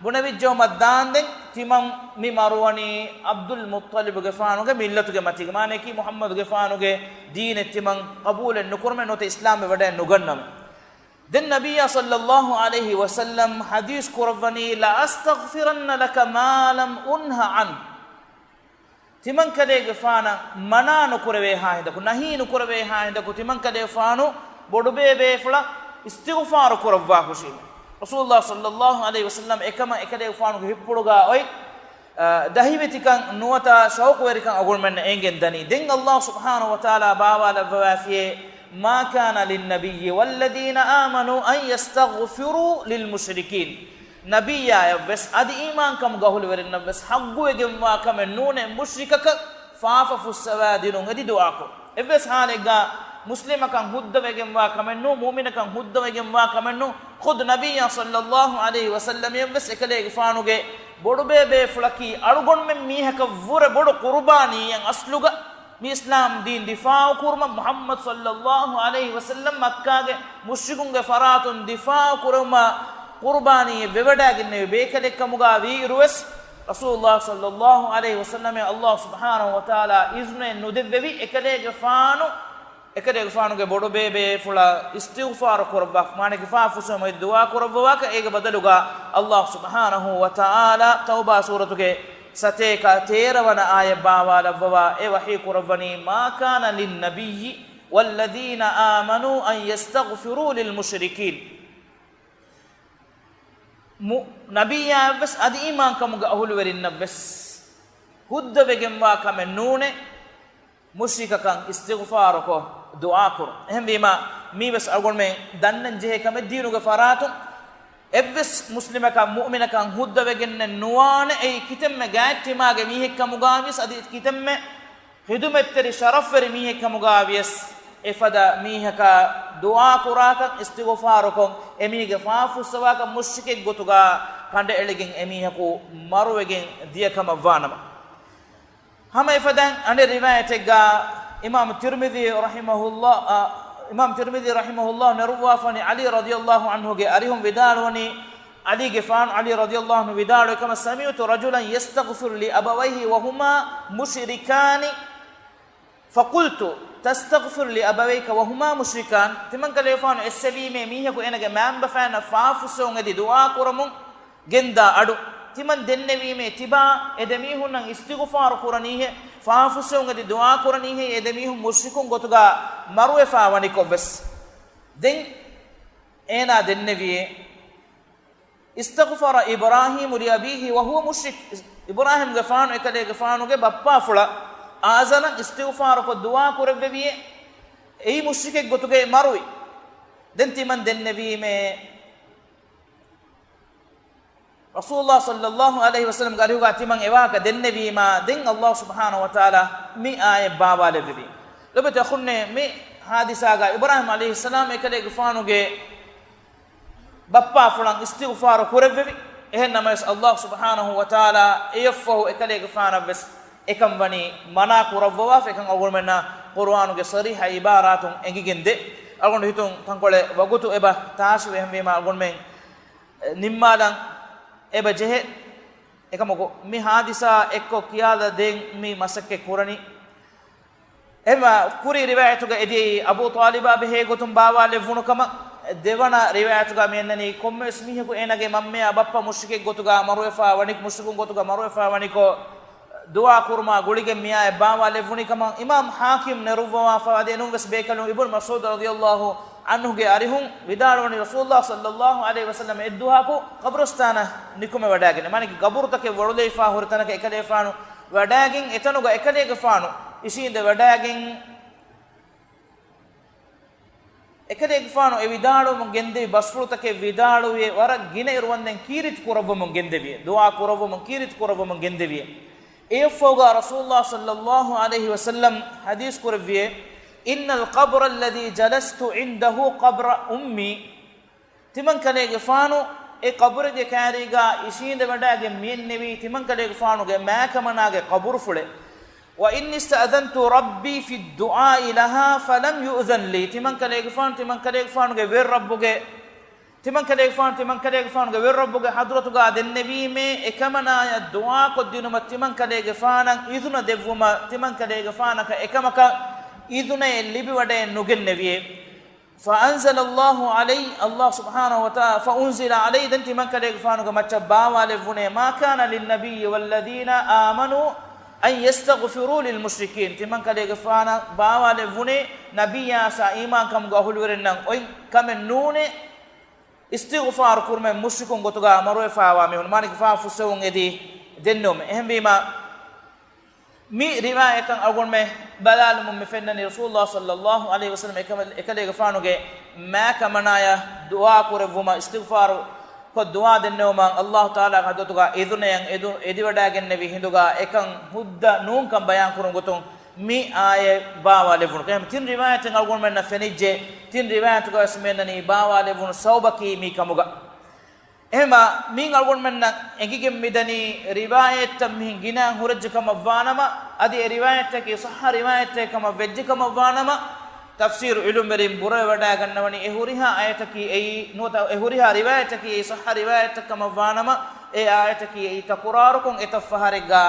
ބުނެވިއްޖައުމަށް ދާންދެން ތިމަން މި މަރުވަނީ ޢަބްދުލް މުއްޠަލިބުގެފާނުގެ މިއްލަތުގެ މަތީގަ. މާނައަކީ މުޙައްމަދުގެފާނުގެ ދީނެއް ތިމަން ޤަބޫލެއް ނުކުރުމެއް ނުވަތަ އިސްލާމްވެ ވަޑައެއް ނުގަންނަމެއް. ދެން ނަބިއްޔާ ޞައްލަﷲ ޢަލައިހި ވަސައްލަމް ޙަދީޘް ކުރައްވަނީ، "لأستغفرن لك ما لم أنه عنه." ތިމަންކަލޭގެފާނަށް މަނާ ނުކުރެވޭހާ ހިނދަކު، ނަހީ ނުކުރެވޭހާ ހިނދަކު، ތިމަންކަލޭގެފާނު ބޮޑުބޭބޭފުޅަށް އިސްތިޣުފާރު ކުރައްވާ ހުށީމެ. ރަސޫލުﷲ ޞައްލަﷲ ޢަލައިހި ވަސައްލަމް އެކަމަށް އެކަލޭގެފާނުގެ ހިތްޕުޅުގަ އޮތް، އަ، ދަހިވެތިކަން ނުވަތަ ޝައުޤުވެރިކަން އަޅުގަނޑުމެންނަށް އެނގެން ދަނީ. ދެން ﷲ ސުބްޙާނަހޫ ވަތަޢާލާ ބާވާލައްވަވާފިޔޭ، "ما كان للنبي والذين آمنوا أن يستغفروا للمشركين." ނަބިއްޔާއަށްވެސް އަދި އީމާންކަމުގެ އަހުލުވެރިންނަށްވެސް ޙައްޤުވެގެންވާ ކަމެއް ނޫނޭ މުޝްރިކަކަށް ފާފަ ފުއްސަވާދިނުން އެދި ދުޢާކުރުން. އެއްވެސް ޙާލެއްގަ މުސްލިމަކަށް ހުއްދަވެގެންވާ ކަމެއް ނޫން، މުއުމިނަކަށް ހުއްދަވެގެންވާ ކަމެއް ނޫން. ޚުދް ނަބިއްޔާ ޞައްލަﷲ ޢަލައިހި ވަސައްލަމަށްވެސް އެކަލޭގެފާނުގެ ބޮޑުބޭބޭފުޅަކީ އަޅުގަނޑުމެން މީހަކަށް ވުރެ ބޮޑު ޤުރުބާނީއެއް އަސްލުގަ މި އިސްލާމް ދީން ދިފާޢު ކުރުމަށް މުޙައްމަދު ޞައްލަﷲ ޢަލައިހި ވަސައްލަމް މައްކާގެ މުޝްރިކުންގެ ފަރާތުން ދިފާޢު ކުރުމަށް ޤުރުބާނީއެއް ވެވަޑައިގެންނެވި ބޭކަލެއްކަމުގަ ވީއިރުވެސް، ރަސޫލުﷲ ޞައްލަﷲ ޢަލައިހި ވަސައްލަމަށް ﷲ ސުބްޙާނަހޫ ވަތަޢާލާ އިޒުނައެއް ނުދެއްވެވި، އެކަލޭގެފާނު، އެކަލޭގެފާނުގެ ބޮޑުބޭބޭފުޅަށް އިސްތިޣުފާރު ކުރައްވާ، މާނައަކީ ފާފަ ފުއްސެވުމަށް ދުޢާ ކުރައްވަވާކަށް، އޭގެ ބަދަލުގަ ﷲ ސުބްޙާނަހޫ ވަތަޢާލާ ތައުބާ ސޫރަތުގެ ސަތޭކަ ތޭރަ ވަނަ އާޔަތް ބާވާލައްވަވާ އެ ވަޙީ ކުރައްވަނީ، "ما كان للنبي والذين آمنوا أن يستغفروا للمشركين." މު-، ނަބިއްޔާއަށްވެސް އަދި އީމާންކަމުގެ އަހުލުވެރިންނަށްވެސް ހުއްދަވެގެންވާ ކަމެއް ނޫނޭ މުޝްރިކަކަށް އިސްތިޣުފާރުކޮށް ދުޢާކުރުން. އެހެންވީމާ، މީވެސް އަޅުގަނޑުމެން ދަންނަން ޖެހޭ ކަމެއް، ދީނުގެ ފަރާތުން އެއްވެސް މުސްލިމަކަށް، މުއުމިނަކަށް ހުއްދަވެގެންނެއް ނުވާނެ. އެއީ ކިތަންމެ ގާތްތިމާގެ މީހެއްކަމުގަވިޔަސް އަދި ކިތަންމެ ޚިދުމަތްތެރި ޝަރަފްވެރި މީހެއްކަމުގަވިޔަސް، އެފަދަ މީހަކަށް ދުޢާ ކުރާކަށް، އިސްތިޣުފާރުކޮށް، އެމީހެއްގެ ފާފަ ފުއްސަވާކަށް، މުޝްރިކެއްގޮތުގަ ކަނޑައެޅިގެން އެމީހަކު މަރުވެގެން ދިޔަކަމަށްވާނަމަ. ހަމަ އެފަދައިން އަނެއް ރިވާޔަތެއްގަ އިމާމު ތިރްމިޛީ ރަޙިމަހުﷲ، އަ، އިމާމު ތިރްމިޛީ ރަޙިމަހުﷲ ނެރުއްވާފަނި ޢަލީ ރަޟިޔަﷲ ޢަންހުގެ އަރިހުން ވިދާޅުވަނީ، ޢަލީގެފާނު، ޢަލީ ރަޟިޔަﷲ ޢަންހު ވިދާޅުވި ކަމަށް، "سمعت رجلا يستغفر لأبويه وهما مشركان فقلت تستغفر لأبويك وهما مشركان؟" ތިމަންކަލޭގެފާނު އެއްސެވީމޭ މީހަކު އޭނަގެ މައިންބަފައިންނަށް ފާފަ ފުއްސެވުން އެދި ދުޢާ ކުރަމުން ގެންދާ އަޑު. ތިމަން ދެންނެވީމޭ ތިބާ އެ ދެމީހުންނަށް އިސްތިޣުފާރު ކުރަނީހޭ، ފާފަ ފުއްސެވުން އެދި ދުޢާ ކުރަނީހޭ، އެ ދެމީހުން މުޝްރިކުން ގޮތުގަ މަރުވެފަ ވަނިކޮށްވެސް. ދެން އޭނާ ދެންނެވިއޭ، "استغفر إبراهيم لأبيه وهو مشرك." އިބްރާހީމްގެފާނު އެކަލޭގެފާނުގެ ބައްޕާފުޅަށް އާޒަރަށް އިސްތިޣުފާރުކޮށް ދުޢާ ކުރެއްވެވިއޭ، އެއީ މުޝްރިކެއްގޮތުގައި މަރުވި. ދެން ތިމަން ދެންނެވީމޭ، ރަސޫލުﷲ ޞައްލަﷲ ޢަލައިހި ވަސައްލަމްގެ އަރިހުގަ ތިމަން އެވާހަކަ ދެންނެވީމާ، ދެން ﷲ ސުބްޙާނަހޫ ވަތަޢާލާ މި އާޔަތް ބާވާލެއްވެވި. ލޮބުވެތި އަޚުންނޭ، މި ޙާދިސާގަ އިބްރާހީމް ޢަލައިހިއްސަލާމް އެކަލޭގެފާނުގެ ބައްޕާފުޅަށް އިސްތިޣުފާރު ކުރެއްވެވި. އެހެން ނަމަވެސް، އައްލާހު ސުބްޙާނަހު ވަތަޢާލާ އެޔަށްފަހު އެކަލޭގެފާނަށްވެސް އެކަން ވަނީ މަނާ ކުރައްވަވާފަ، އެކަން އަޅުގަނޑުމެންނަށް ޤުރުއާނުގެ ޞަރީޙަ ޢިބާރާތުން އެނގިގެން ދޭ. އަޅުގަނޑު ހިތުން ތަންކޮޅެއް ވަގުތު އެބަ ތާށިވެ، އެހެންވީމާ އަޅުގަނޑުމެން ނިންމާލަން އެބަ ޖެހޭ. އެކަމަކު، މި ޙާދިސާ އެއްކޮށް ކިޔާލަ ދޭން މި މަސައްކަތް ކުރަނީ. އެހެންވެ، ކުރީ ރިވާޔަތުގަ އެދިޔައީ އަބޫ ޠާލިބާ ބެހޭ ގޮތުން ބާވާލެއްވުނު ކަމަށް. ދެވަނަ ރިވާޔަތުގަ މި އަންނަނީ ކޮންމެވެސް މީހަކު އޭނާގެ މަންމަޔާ ބައްޕަ މުޝްރިކެއް ގޮތުގަ މަރުވެފާ ވަނި، މުޝްރިކުން ގޮތުގަ މަރުވެފާ ވަނިކޮށް، ދުޢާ ކުރުމާ ގުޅިގެން މިއާއެއް ބާވާލެއްވުނީ ކަމަށް އިމާމް ޙާކިމް ނެރުއްވަވާފަ އަދި އެނޫންވެސް ބޭކަލުން އިބްނު މަސްޢޫދު ރަޟިޔަﷲ ޢަންހުގެ އަރިހުން ވިދާޅުވަނީ ރަސޫލުﷲ ޞައްލަﷲ ޢަލައިހި ވަސައްލަމަ އެއްދުވަހަކު ޤަބުރުސްތާނަށް ނިކުމެވަޑައިގެން، މާނައަކީ ޤަބުރުތަކެއް ވަޅުލައިފާ ހުރި ތަނަކަށް އެކަލޭފާނު ވަޑައިގެން، އެތަނުގަ އެކަލޭގެފާނު އިށީނދެ ވަޑައިގެން، އެކަލޭގެފާނު އެ ވިދާޅުވަމުން ގެންދެވި ބަސްފުޅުތަކެއް ވިދާޅުވިއެ، ވަރަށް ގިނަ އިރުވަންދެން ކީރިތި ކުރައްވަމުން ގެންދެވިއެ، ދުޢާ ކުރައްވަމުން ކީރިތި ކުރައްވަމުން ގެންދެވިއެ. އެއަށްފަހުގަ ރަސޫލުﷲ ޞައްލަﷲ ޢަލައިހި ވަސައްލަމް ޙަދީޘް ކުރެއްވިއެ، إن القبر الذي جلست عنده قبر أمي. ތިމަންކަލޭގެފާނު އެ ޤަބުރެއްގެ ކާރީގަ އިށީނދެވަޑައިގެން މިއެންނެވީ، ތިމަންކަލޭގެފާނުގެ މާކަމަނާގެ ޤަބުރުފުޅެއް. وإني استأذنت ربي في الدعاء لها فلم يؤذن لي. ތިމަންކަލޭގެފާނު، ތިމަންކަލޭގެފާނުގެ ވެރި ރައްބުގެ، ތިމަންކަލޭގެފާނު، ތިމަންކަލޭގެފާނުގެ ވެރި ރައްބުގެ ޙަޟްރަތުގަ ދެންނެވީމޭ، އެކަމަނާޔަށް ދުޢާކޮށްދިނުމަށް ތިމަންކަލޭގެފާނަށް އިޛުނަ ދެއްވުމަށް، ތިމަންކަލޭގެފާނަކަށް އެކަމަކަށް އިޛުނައެއް ލިބިވަޑައެއް ނުގެންނެވިއެ. فأنزل الله علي، އައްލާހު ސުބްޙާނަހު ވަތަޢާލާ، فأنزل علي، ދެން ތިމަންކަލޭގެފާނުގެ މައްޗަށް ބާވާލެއްވުނޭ، ما كان للنبي والذين آمنوا أن يستغفروا للمشركين. ތިމަންކަލޭގެފާނަށް ބާވާލެއްވުނޭ، ނަބިއްޔާއަސާ އީމާންކަމުގެ އަހުލުވެރިންނަށް އޮތް ކަމެއް ނޫނޭ، އިސްތިޣުފާރު ކުރުމެއް މުޝްރިކުން ގޮތުގަ މަރުވެފާވާ މީހުން، މާނައަކީ ފާފަ ފުއްސެވުން އެދި ދެންނެވުމެއް. އެހެންވީމާ، މި ރިވާޔަތަށް އަޅުގަނޑުމެން ބަލާލުމުން މި ފެންނަނީ ރަސޫލުﷲ ޞައްލަﷲ ޢަލައިހި ވަސައްލަމަ އެކަމަ-، އެކަލޭގެފާނުގެ މާކަމަނާޔަށް ދުޢާ ކުރެއްވުމަށް، އިސްތިޣުފާރު ކޮށް ދުޢާ ދެންނެވުމަށް އައްލާހު ތަޢާލާގެ ޙަޟްރަތުގަ އިޛުނައެއް އެދު-، އެދިވަޑައިގެންނެވި ހިނދުގަ އެކަން ހުއްދަ ނޫންކަން ބަޔާންކުރުން ގޮތުން މި އާޔަތް ބާވާލެއްވުނު. އެހެން ތިން ރިވާޔަތެއް އަޅުގަނޑުމެންނަށް ފެނިއްޖެ، ތިން ރިވާޔަތުގަވެސް މިއަންނަނީ ބާވާލެއްވުނު ސަބަބަކީ މި ކަމުގަ. އެހެންވީމާ، މިއިން އަޅުގަނޑުމެންނަށް އެނގިގެން މިދަނީ، ރިވާޔަތްތައް މިހިން ގިނައިން ހުރެއްޖެ ކަމަށްވާނަމަ، އަދި އެ ރިވާޔަތްތަކީ ޞައްޙަ ރިވާޔަތްތަކެއް ކަމަށް ވެއްޖެ ކަމަށްވާނަމަ، ތަފްސީރު ޢިލްމުވެރިން ބުރަވެވަޑައިގަންނަވަނީ، އެ ހުރިހާ އާޔަތަކީ އެއީ ނުވަތަ އެ ހުރިހާ ރިވާޔަތަކީ އެއީ ޞައްޙަ ރިވާޔަތްތައް ކަމަށްވާނަމަ، އެ އާޔަތަކީ އެއީ ތަކުރާރުކޮށް އެތައް ފަހަރެއްގަ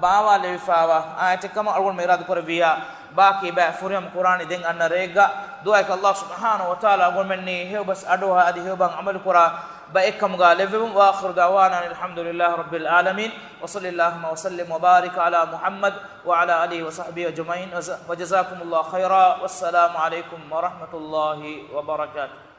ބާވާލެވިފާވާ އާޔަތެއް ކަމަށް އަޅުގަނޑުމެން އިރާދަ ކުރެއްވިއްޔާ، ބާކީ ބައި ފުރިހަމަ ކުރާނީ ދެން އަންނަ ރެއެއްގަ. ދުޢާއަކީ އައްލާހު ސުބްޙާނަހު ވަތަޢާލާ އަޅުގަނޑުމެންނީ ހެޔޮބަސް އަޑުއަހާ އަދި ހެޔޮބަހަށް ޢަމަލުކުރާ ބައެއްކަމުގަ ލެއްވެވުން. وآخر دعوانا أن الحمد لله رب العالمين، وصل اللهم وسلم وبارك على محمد وعلى آله وصحبه أجمعين، وجزاكم الله خيرا، والسلام عليكم ورحمة الله وبركاته.